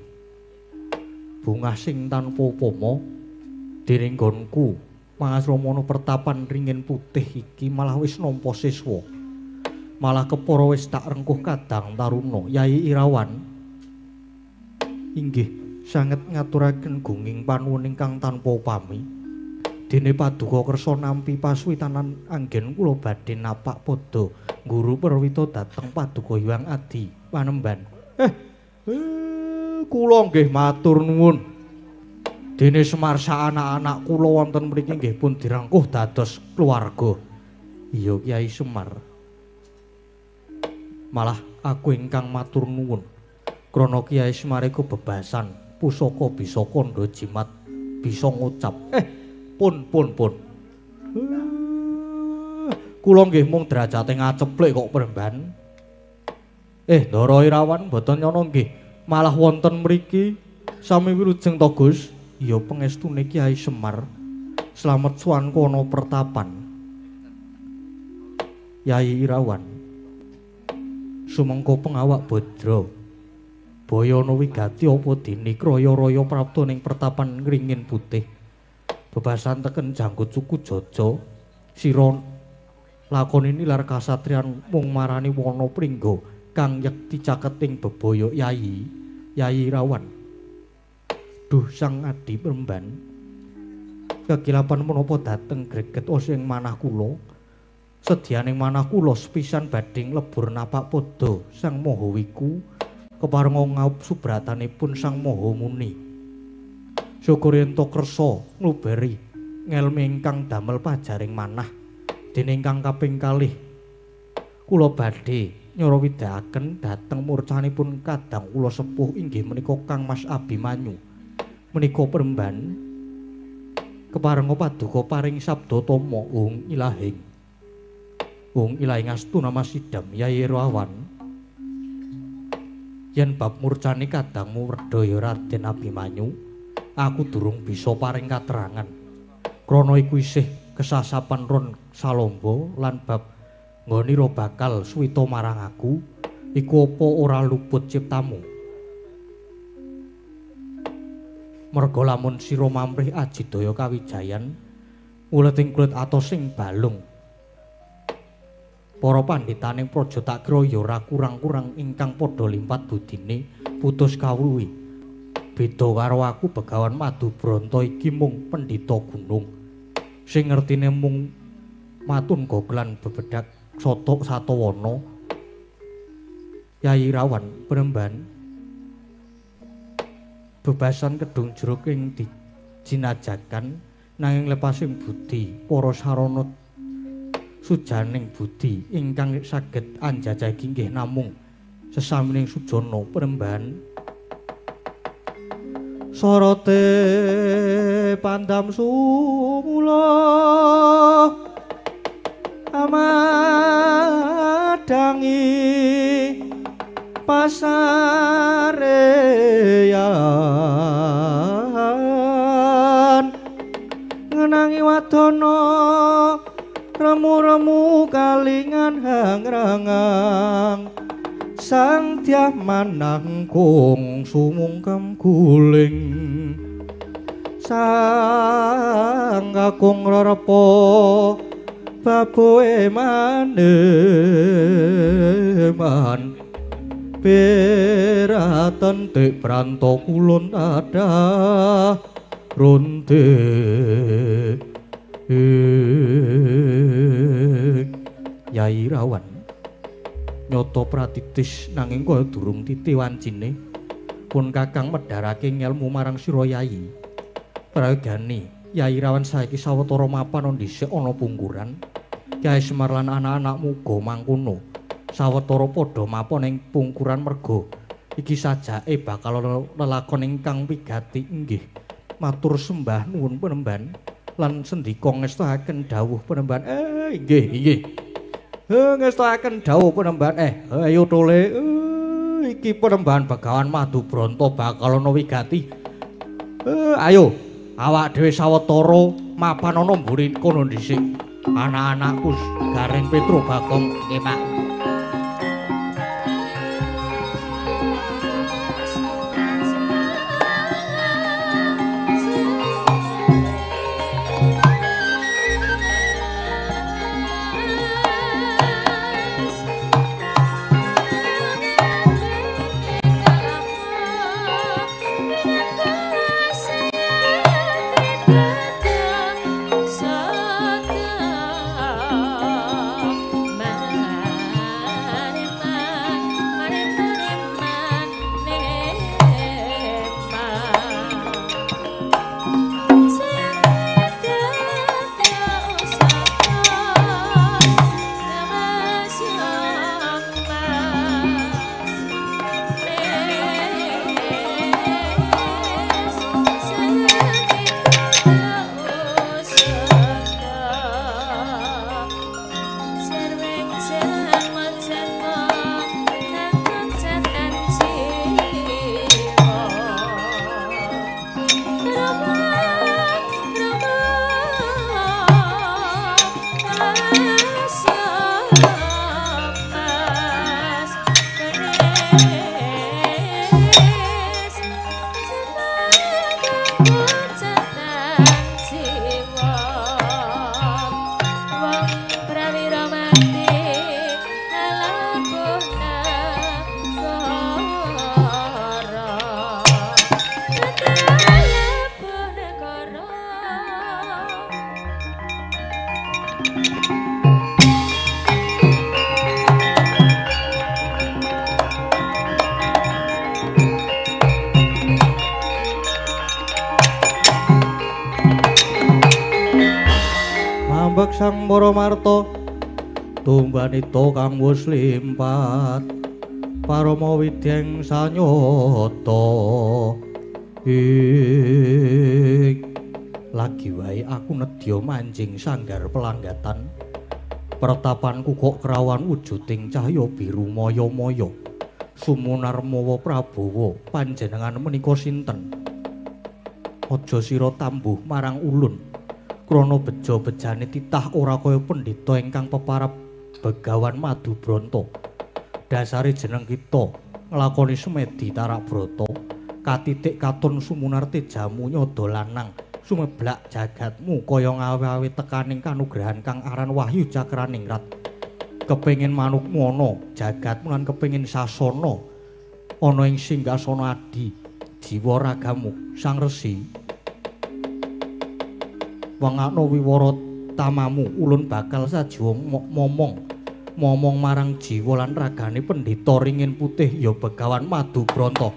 bungah sing tanpa upama dening nggonku mangasramana pertapan ringin putih iki malah wis nampa siswa, malah kepara wis tak rengkuh kadang taruna. Yai Irawan inggih sanget ngaturaken gunging panuwun ingkang tanpa upami. Dene paduka kersa nampi pasuwitanan anggen kula badhe napak padha guru perwita dhateng paduka Hyang Adi Panemban. Kula nggih matur nuwun. Dene Semar sak anak-anak kula wonten mriki nggih pun direngkuh dados keluarga. Iya Kyai Semar. Malah aku ingkang matur nuwun. Krana Kyai Semar iku bebasan pusaka bisa kandha jimat, bisa ngucap. Pun pun pun. Kula nggih mung derajate ngaceplik kok Premban. Ndara Irawan mboten nyono nggih. Malah wonten mriki sami wilujeng to Gus. Ya pengestune Kyai Semar. Slamet suwan kono pertapan. Yai Irawan. Sumengko pengawak Badra. Bayana wigati apa dene kraya-raya prapta ning pertapan ngringin putih. Bebasan teken janggut suku Jaja. Sira lakoni nilar kasatriyan mung marani wana pringga kang yekti caketing bebaya Yai Yai Irawan. Duh Sang Adi Premban, kekilapan menapa dateng greget ing manah kula. Sedyaning manah kula sepisan badhe nglebur napak padha Sang Maha Wiku keparenga ngaup subratanipun Sang Maha Muni. Syukur yen to kersa ngluberi ngelmi ingkang damel pajaring manah. Dene ingkang kaping kalih kula badhe nyarawidhaken dhateng murcanipun kadang kula sepuh inggih menika Kang Mas Abimanyu. Menika Premban keparenga paduka paring sabda tama ung ilahing. Ung ilahing astuna masidam Yai Irawan. Yen bab murcane kadangmu werdaya Raden Abimanyu, aku durung bisa paring katerangan. Krana iku isih kesasapan ron salomba lan bab nggonira bakal suwita marang aku, iku apa ora luput ciptamu. Merga lamun sira mamrih ajidaya kawijayan, uleting kulit atos sing balung. Para pandhitaning praja tak kira ya ora kurang-kurang ingkang padha limpat budine putus kawruhi. Beda karo aku Begawan Madubranta iki mung pendhita gunung sing ngertine mung matun goglan bebedak sotok satawana. Yai Irawan Premban bebasan kedung jeruk ing dijinajakan nanging lepasing budi para sarana sujaning budi ingkang saged anjajagi nggih namung sesamining sujana Premban. Sorote pandam sumula amadangi Pasareyan ngenangi wadana remu-remu kalingan hangrangang sang dyah manangkung sumungkem guling sang kakung rerepa baboe maneman beraten tek pranto kulon tadah ronte. Yai Rawan nyata pratitis nanging kaya durung titi wancine pun kakang medharake ngelmu marang sira Yai. Prayogane Yai Rawan saiki sawetara mapan dhisik ana pungkuran. Kyai Semar lan anak-anakmu uga mangkono. Sawetara padha mapan ing pungkuran merga iki sajake bakal ana lelakon ingkang wigati. Inggih matur sembah nuwun penemban lan sendika ngestahaken dawuh penemban. Inggih inggih. Ngestahaken dawuh penemban. Ayo tole. Iki penemban Begawan Madubronto bakal ana wigati. Ayo awak dhewe sawetara mapan ana mburi kono dhisik. Anak-anakku Gareng Petro Bagong. Nggih, Pak. Mambek sang Paramarta tumbanita kang wis limpat parama widyeng sanyata. Ing lagi wae aku nedya manjing sanggar pelanggatan pertapanku kok krawan wujuding cahya biru maya-maya sumunarmawa Prabawa panjenengan menika sinten? Aja sira tambuh marang ulun krana beja-bejane titah ora kaya pendhita ingkang peparap Begawan Madubronto. Dasare jeneng kita nglakoni semedi tarak brata katitik katon sumunar tejamu nyada lanang sumeblak jagatmu kaya ngawe-awe tekaning kanugrahan kang aran Wahyu Cakraningrat. Kepengin manukmu ana jagatmu lan kepengin sasana ana ing singgasana adi jiwa ragamu Sang Resi. Wengakno wiwara tamamu ulun bakal sajiwa momong momong marang jiwa lan ragane pendhita ringin putih ya Begawan Madubronto.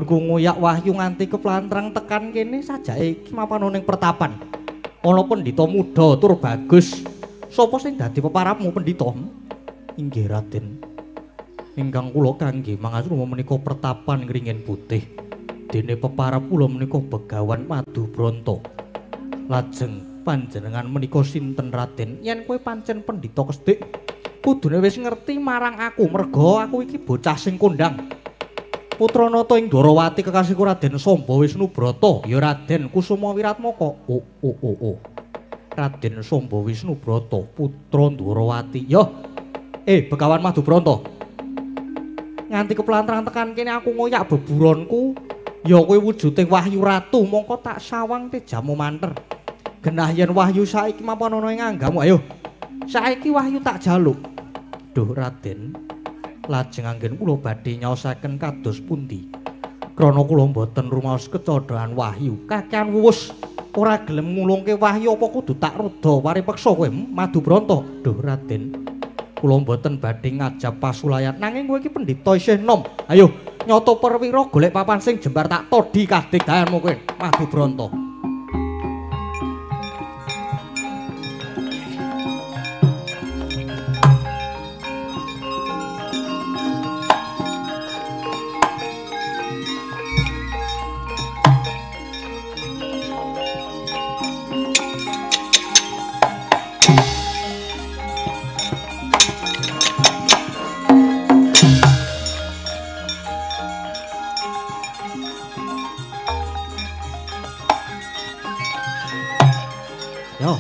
Anggonku ngoyak wahyu nganti keplantrang tekan kene sajake iki mapan ning pertapan. Ana pendhita muda tur bagus. Sapa sing dadi peparapmu pendhita? Inggih Raden. Ingkang kula kangge mangasrama menika pertapan Ngringin Putih. Dene peparap kula menika Begawan Madubronto. Lajeng panjenengan menika sinten Raden? Yen kowe pancen pendhita kesthik, kudune wis ngerti marang aku merga aku iki bocah sing kondang. Putra nata ing Dwarawati kekasihku Raden Samba Wisnubrata, ya Raden Kusuma Wiratmaka. Oh oh oh oh. Raden Samba Wisnubrata, putra Dwarawati. Yo. Begawan Madubronto. Nganti keplantrang tekan kene aku ngoyak beburonku. Ya kowe wujuding Wahyu Ratu, mongko tak sawang tejamu manter. Genah yen wahyu saiki mapan ana ing anggamu. Ayo. Saiki wahyu tak jaluk. Duh Raden, lajeng anggen kula badhe nyaosaken kados pundi? Krana kula mboten rumaos kecodhoan wahyu. Kakean wuwus ora gelem ngulungke wahyu apa kudu tak rudha paripeksa kowe Madubronto. Duh Raden, kula mboten badhe ngajab pasulayan nanging kowe iki pendhita isih nom. Ayo nyata perwira golek papan sing jembar tak todhi kadigdayanmu kowe Madubronto. Yo.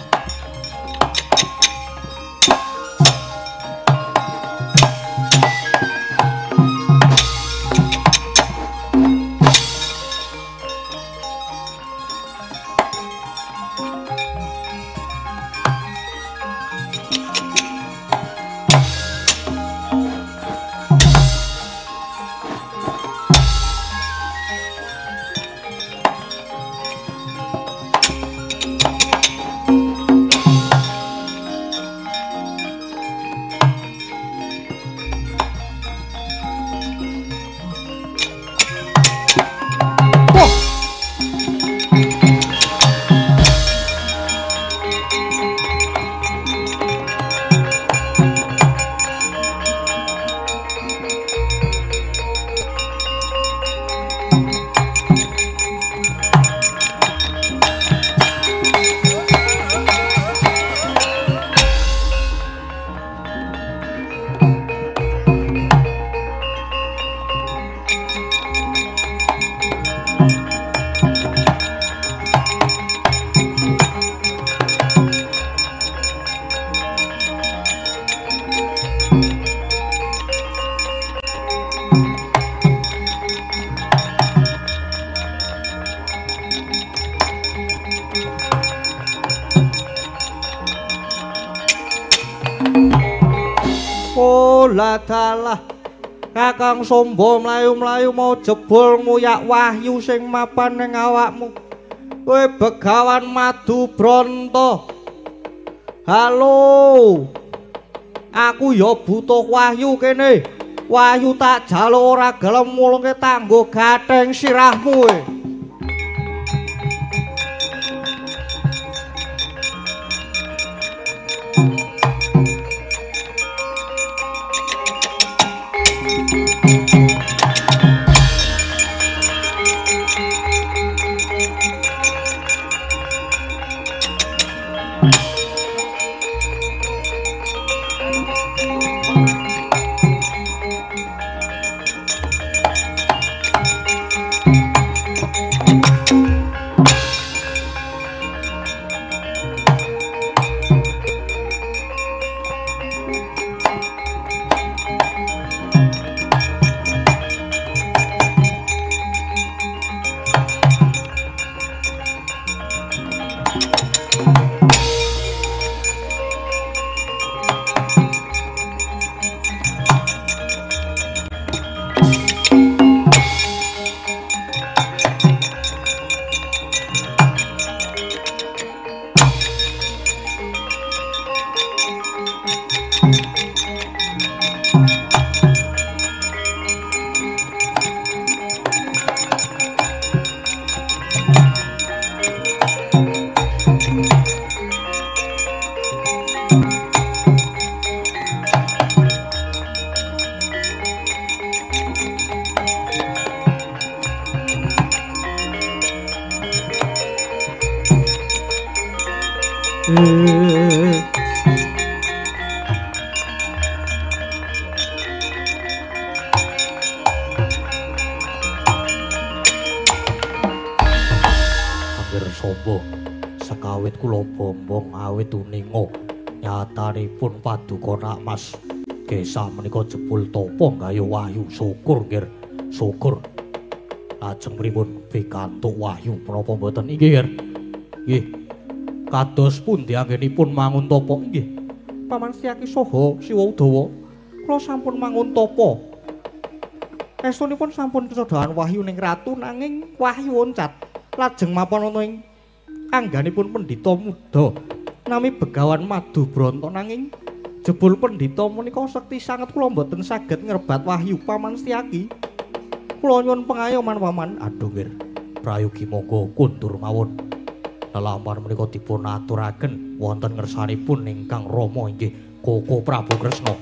Dalah Kakang Samba mlayu-mlayu mau jebul nguyak wahyu sing mapan ning awakmu. Kowe Begawan Madubronto. Halo. Aku ya butuh wahyu kene. Wahyu tak jaluk ora gelem mulungke tanggo gatheng sirahmu kowe. Angger sapa sekawit kula bombong awit uninga nyatanipun paduka Nak Mas Gesah menika jebul tapa gayuh wahyu. Syukur nggih, syukur. Lajeng pripun pikantuk wahyu menapa mboten? Inggih, Ger. Nggih. Kados pundi anggenipun mangun tapa? Nggih. Paman Setyaki saha Siwa Udawa, kula sampun mangun tapa. Estunipun sampun kecodahan wahyu ning ratu nanging wahyu oncat. Lajeng mapan ana ing angganipun pendhita muda nami Begawan Madubranta nanging jebul pendhita menika sekti sanget kula mboten saged ngrebat wahyu Paman Setyaki. Kula nyuwun pengayoman paman. Aduh nggih, prayogi monggo kundur mawon. Lelampahan menika dipun aturaken wonten ngersanipun ingkang Rama inggih Koko Prabu Kresna.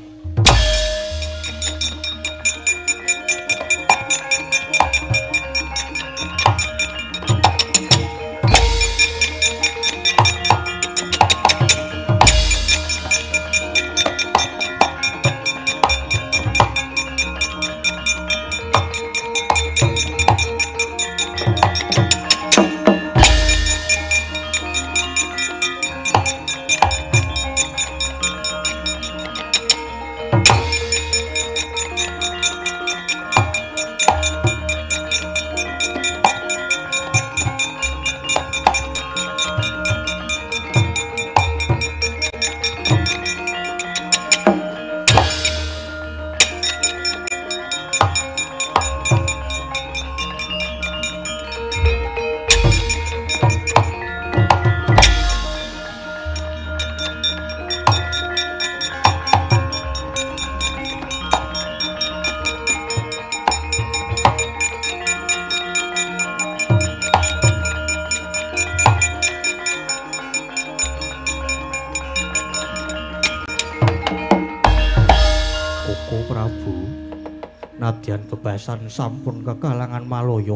Nadyan bebasan sampun kekalangan Malaya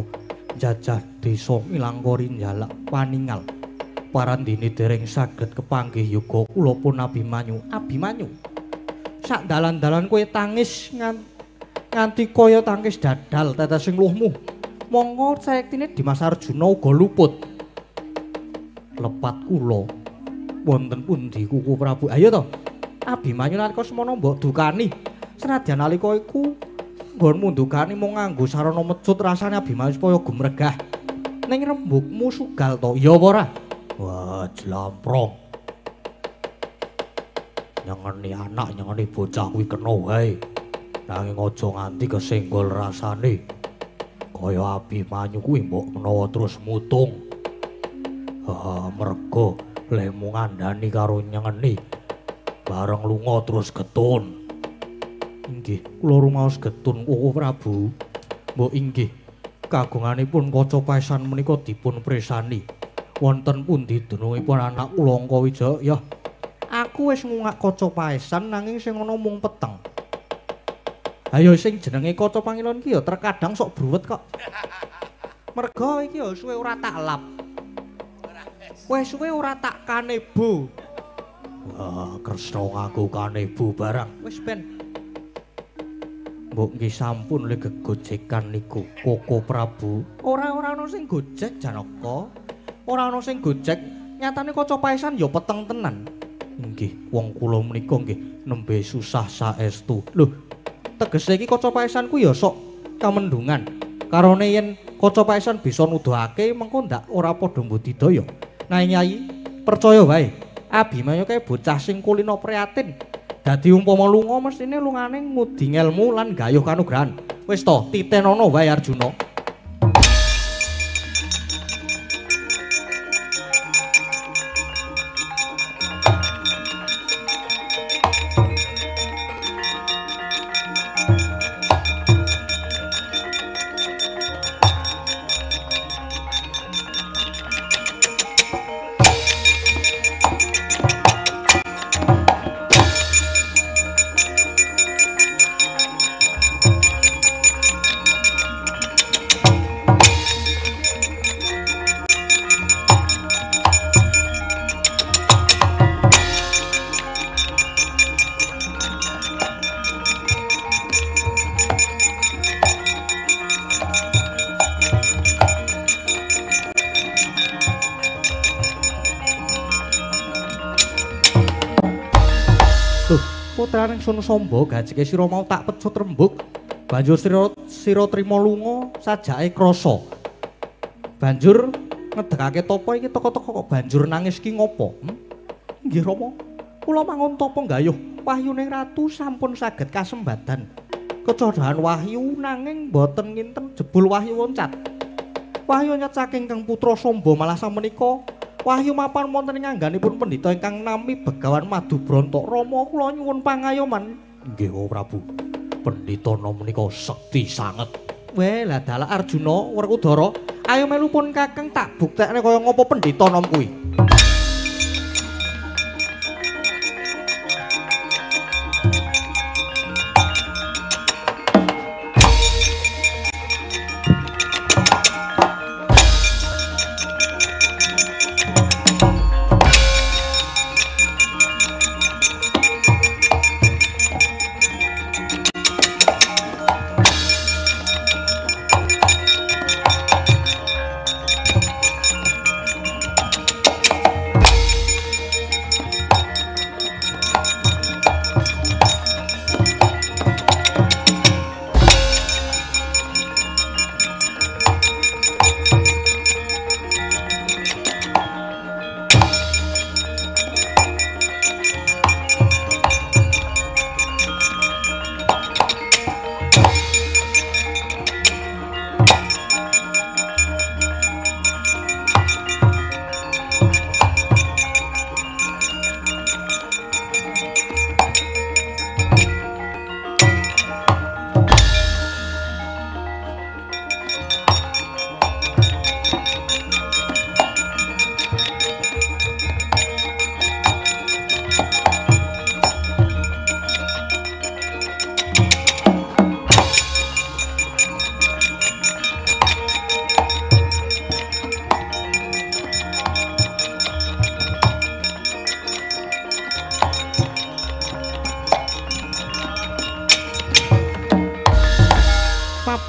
jajah desa Milangkori njalak paningal parandene dereng saged kepanggih yoga kula pun Abimanyu. Abimanyu sak dalan-dalan kowe tangis nganti kaya tangis dadal tetes sing luhmu monggo sayektine Dimas Arjuna uga luput. Lepat kula wonten pundi Kuku Prabu? Ayo to Abimanyu nalika semono mbok dukani senadyan nalika iku nggonmu ndukani mung nganggo sarana mecut rasane Abimanyu supaya gumregah. Ning rembugmu sugal to? Ya apa ora? Wah, jlamprong. Nyengeni anak, nyengeni bocah kuwi kena wae. Nanging aja nganti kesenggol rasane. Kaya Abimanyu kuwi mbok menawa terus mutung. Ha, mergo lemu ngandani karo nyengeni bareng lunga terus getun. Inggih, kula rumaos getun Koko Prabu. Mbok inggih, kagunganipun kaca paesan menika dipun presani. Wonten pundi dunungipun anak kula Angkawijaya? Ya, aku wis ngungak kaca paesan nanging sing ana mung peteng. Ayo sing jenenge kaca pangilon ki ya terkadang sok bruwet kok. Merga iki ya suwe ora tak lap. Wis suwe ora tak kanebo. Wah, Kresna nganggo kanebo barang. Wis ben. Mbok nggih sampun le gegojekan niku Koko Prabu. Ora-ora ana sing gojek Janaka. Ora ana sing gojek, nyatane kaca paesan ya peteng tenan. Inggih, wong kula menika nggih nembe susah saestu. Lho, tegese iki kaca paesan ku ya sok kamendungan. Karone yen kaca paesan bisa nuduhake mengko ndak ora padha mbudidaya. Nah Nyai, percaya wae. Abimanyu kae bocah sing kulino prihatin. Dadi umpama lunga mestine lungane ngudi ngelmu lan gayuh kanugrahan. Wis to, titenono wae Arjuna. Putraning Sun Samba gajeke sira mau tak pecut rembug. Banjur sira trima lunga sajake krasa. Banjur ngedekake tapa iki teka-teka kok banjur nangis ki ngopo? Nggih Rama, kula mangun tapa nggayuh wahyuning ratu sampun saged kasembadan. Kecodhahan wahyu nanging boten nginten jebul wahyu loncat. Wahyu loncat saking Kang Putra Samba malah samenika wahyu mapan wonten ing angganipun pendhita ingkang nami Begawan Madubronto. Rama kula nyuwun pangayoman. Nggih Prabu. Pendhita menika sekti sanget. Weh lah dalah Arjuna Werkudara, ayo melu pun Kakang tak buktekne kaya ngopo pendhita nom kuwi.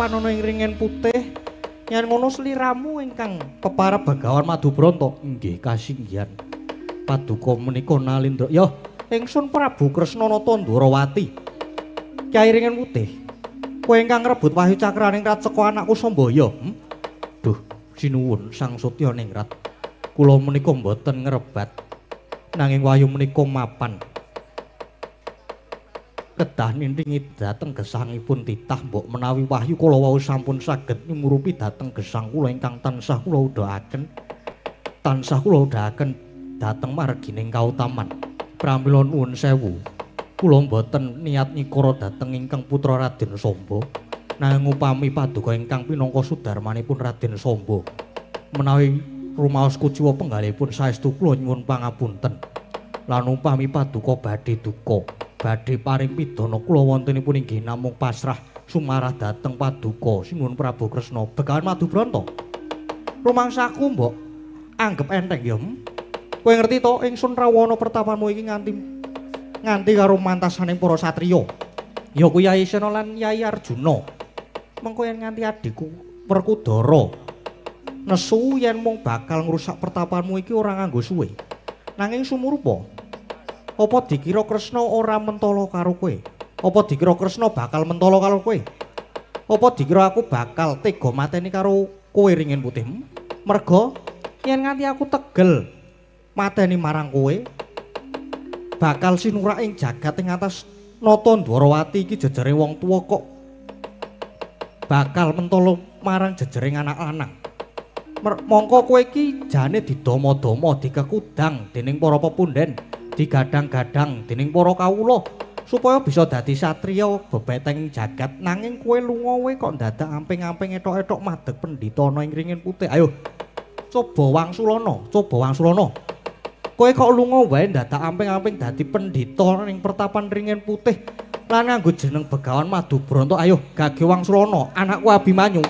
Ana ing ringen putih yen ngono sliramu ingkang peparab Begawan Madubronto. Nggih kasinggihan paduka menika nalindra. Ya ingsun Prabu Kresna Nata Ndwarawati. Kyai Ringen Putih, kowe ingkang ngrebut wahyu cakraning raceka anakku Sambaya. Duh sinuwun Sang Satya Ningrat, kula menika mboten ngrebat nanging wahyu menika mapan kedah nintingi dhateng gesangipun titah. Mbok menawi wahyu kula wau sampun saged nyumurupi dhateng gesang kula ingkang tansah kula udhakaken, tansah kula udhakaken dhateng margining kautaman. Pramila nuwun sewu, kula mboten niat nyikara dhateng ingkang putra Raden Samba, nanging upami paduka ingkang pinangka sudarmanipun Raden Samba menawi rumaos kuciwa penggalihipun saestu kula nyuwun pangapunten. Lan upami paduka badhe duka badhe paring pidana kula wontenipun inggih namung pasrah sumarah dhateng paduka sinuwun Prabu Kresna. Begawan Madubronto, rumangsaku mbok anggep enteng ya. Kowe ngerti to ingsun rawana pertapanmu iki nganti karo mantasane para satriya. Ya kuwi Yai Sena lan Yai Arjuna. Mengko yen nganti adhiku Werkudara nesu yen mung bakal ngrusak pertapanmu iki ora nganggo suwe. Nanging sumurupa, apa dikira Kresna ora mentala karo kowe? Apa dikira Kresna bakal mentala karo kowe? Apa dikira aku bakal tega mateni karo kowe Ringin Putih? Merga yen nganti aku tegel mateni marang kowe, bakal sinurak ing jagat ing atas Nata Ndwarawati iki jejere wong tuwa kok bakal mentala marang jejering anak lanang. Mongko kowe iki jane didama-dama dikekudang dening para pepunden, digadang-gadang dening para kawula supaya bisa dadi satriya bebeteng jagat, nanging kowe lunga wae kok dadak amping-amping etok-etok madeg pendhita ana ing Ringin Putih. Ayo coba wangsulana, coba wangsulana. Kowe kok lunga wae dadak amping-amping dadi pendhita ning pertapan Ringin Putih lan nganggo jeneng Begawan Madubronto. Ayo gage wangsulana, anakku Abimanyu.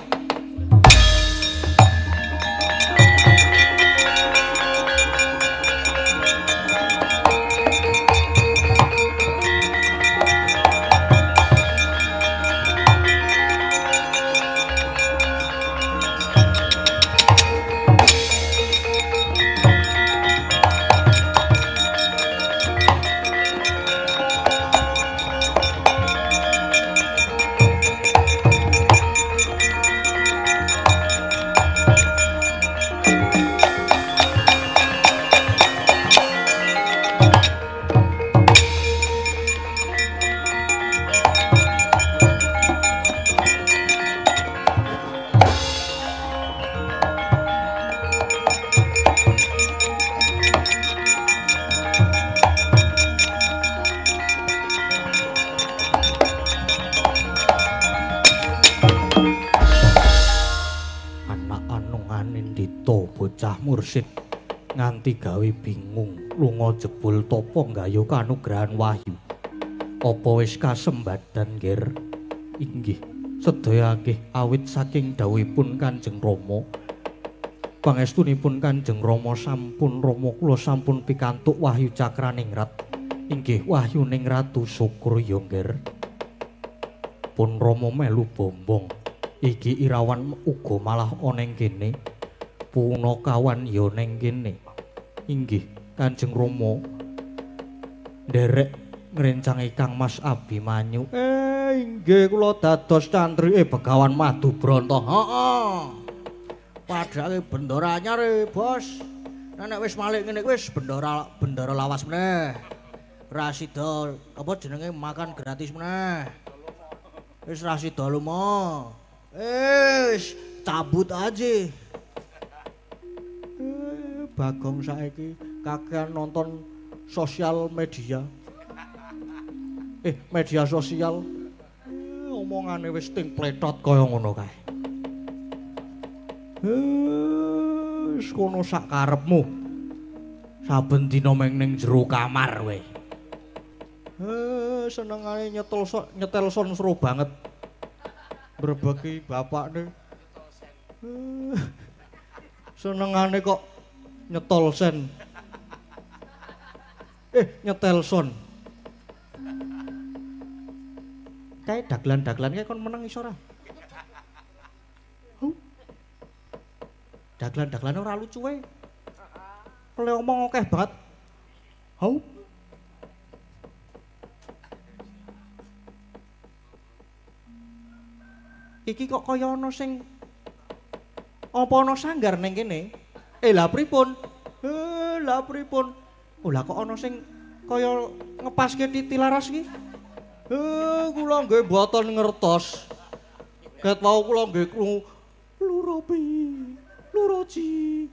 mursid nganti gawe bingung lunga jebul tapa nggayuh kanugrahan wahyu. Apa wis kasembadan, Nger? Inggih, sedaya akeh awit saking dawuhipun Kanjeng Rama. Pangestunipun Kanjeng Rama sampun Rama kula sampun pikantuk wahyu cakraningrat. Inggih wahyuning Ratu. Syukur ya, Nger. Pun Rama melu bombong. Iki Irawan uga malah ana ing kene. Punakawan ya ning kene. Inggih Kanjeng Rama nderek ngrencangi Kang Mas Abimanyu. Inggih kula dados cantrike Begawan Madubranta. Heeh. Padhake bendara anyar e, Bos. Nek wis malik ngene wis bendara lawas meneh. Ra sida apa jenenge makan gratis meneh. Wis ra sida lumo. Wis cabut aja. Bagong saiki kakean nonton sosial media. Media sosial. Omongane wis ting pletot kaya ngono kae. Wis kono sak karepmu. Saben dina meng ning jero kamar kowe. Senengane nyetel son seru banget. Brebeki bapakne. Senengane kok nyetol sen. Nyetel son. Kae dagelan-dagelan kae kon meneng iso ora? Huh? Dagelan-dagelane ora lucu wae. Kle omong akeh banget. Hau. Iki kok kaya ana sing apa ana sanggar ning kene? Lah pripun? Lah pripun? Oh lah kok ana sing kaya ngepaske titi laras iki? Kula nggih mboten ngertos. Ket wau kula nggih krungu luropi, luroji.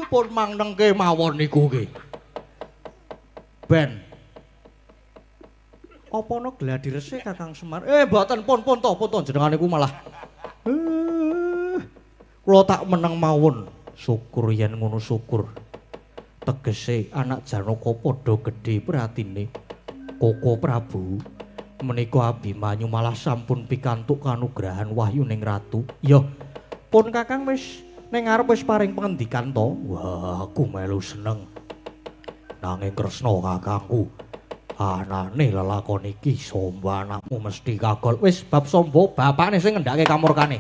Pun mangnengke mawon niku nggih. Ben. Apa ana gladi resik Kakang Semar? Mboten pun pun to, pun to jenengan niku malah. Kula tak meneng mawon. Syukur yen ngono syukur. Tegese anak Janaka padha gedhe pratine. Koko Prabu menika Abimanyu malah sampun pikantuk kanugrahan wahyuning ratu. Ya, pun Kakang wis ning ngarep wis paring pengendikan to. Wah, aku melu seneng. Nanging Kresna kakangku, anane lelakon iki Somba anakmu mesti kagol. Wis bab Somba bapakne sing ngendhake kamurkane.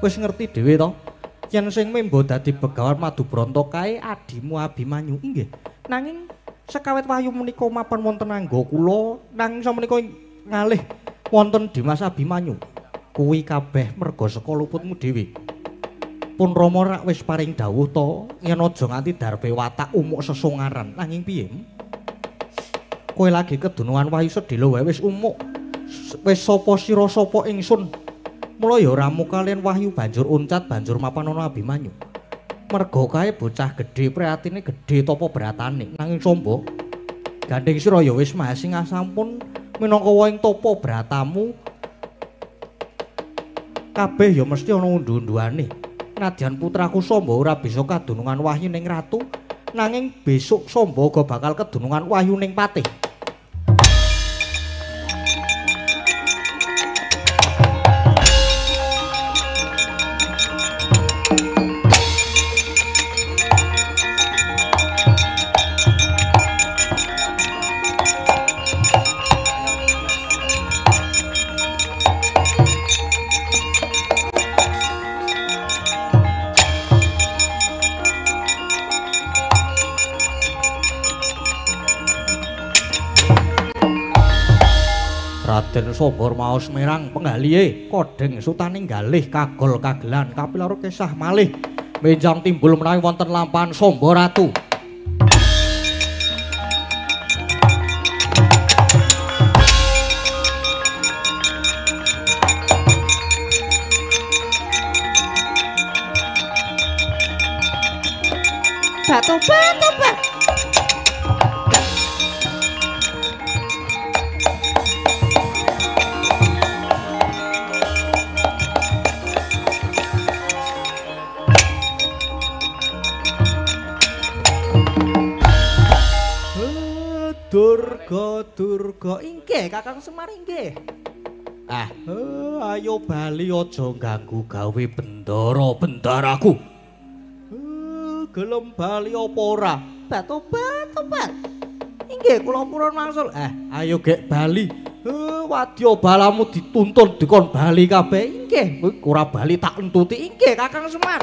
Wis ngerti dhewe to yen sing membo dadi Begawan Madubranta kae adimu Abimanyu. Inggih. Nanging sekawit wahyu menika mapan wonten angga kula nanging samenika ngalih wonten Dimas Abimanyu. Kuwi kabeh merga saka luputmu dhewe. Pun Rama rak wis paring dawuh to yen aja nganti darpe watak umuk sesongaran. Nanging piye? Kowe lagi kedunungan wahyu sedhela wae wis umuk. Wis sapa sira sapa ingsun. Mula ya ramu kalian wahyu banjur uncat banjur mapan ana Abimanyu. Merga kae bocah gedhe priatine gedhe tapa bratane. Nanging Somba gandeng sira ya wis mahasinga sampun minangka ing tapa bratamu. Kabeh ya mesti ana undu-unduane. Nadyan putraku Somba ora bisa kadunungan wahyu ning ratu, nanging besok Somba uga bakal kedunungan wahyu ning patih. Raden Sombor maos merang penggalihe kodheng sutaning galih kagol kagelan kapilaru kesah malih benjang timbul menawi wonten lampahan Sombo Ratu. Tobat, tobat. Durga, Durga, inggih Kakang Semar inggih. Ayo bali aja ganggu gawe bendara bendaraku. Gelem bali apa ora? Tobat, tobat. Inggih kula purun wangsul. Ayo gek bali. Wadya balamu dituntun dikon bali kabeh. Inggih, kowe ora bali tak entuti. Inggih Kakang Semar.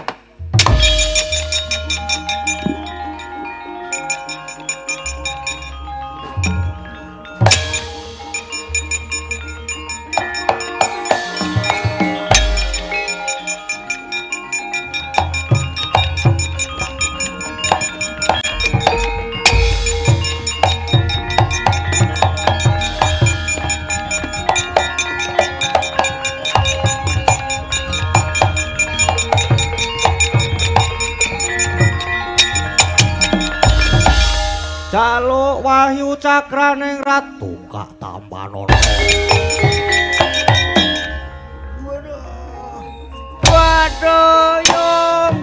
Jaluk wahyu cakraning ratu kak tampanana. Waduh. Waduh, Yong.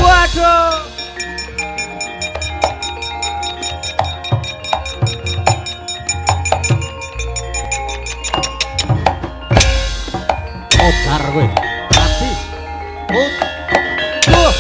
Waduh. Obar kowe. Mati. Duh.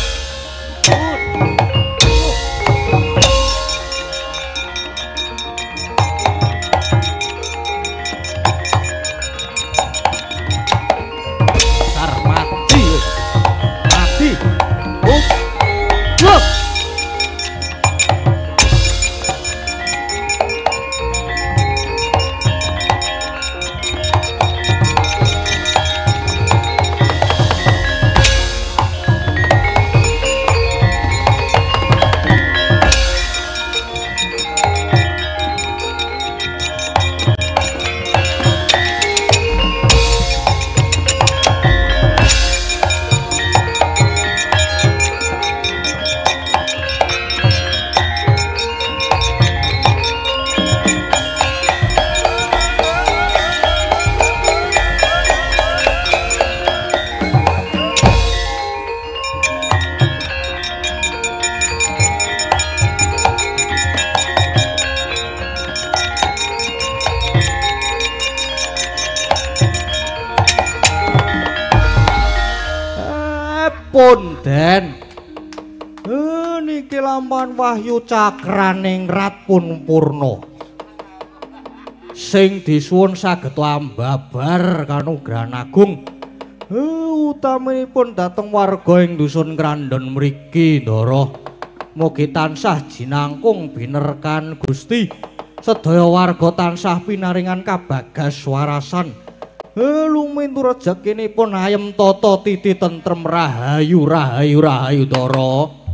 Punden. Niki lampahan wahyu cakraning rat pun purna. Sing disuwun saged ambabar kanugrahan agung. Utaminipun dhateng warga ing dusun Krandon mriki Ndara. Mugi tansah jinangkung binerkan Gusti. Sedaya warga tansah pinaringan kabagas warasan. Lumintu rejekinipun ayem tata titi tentrem rahayu rahayu rahayu Ndara.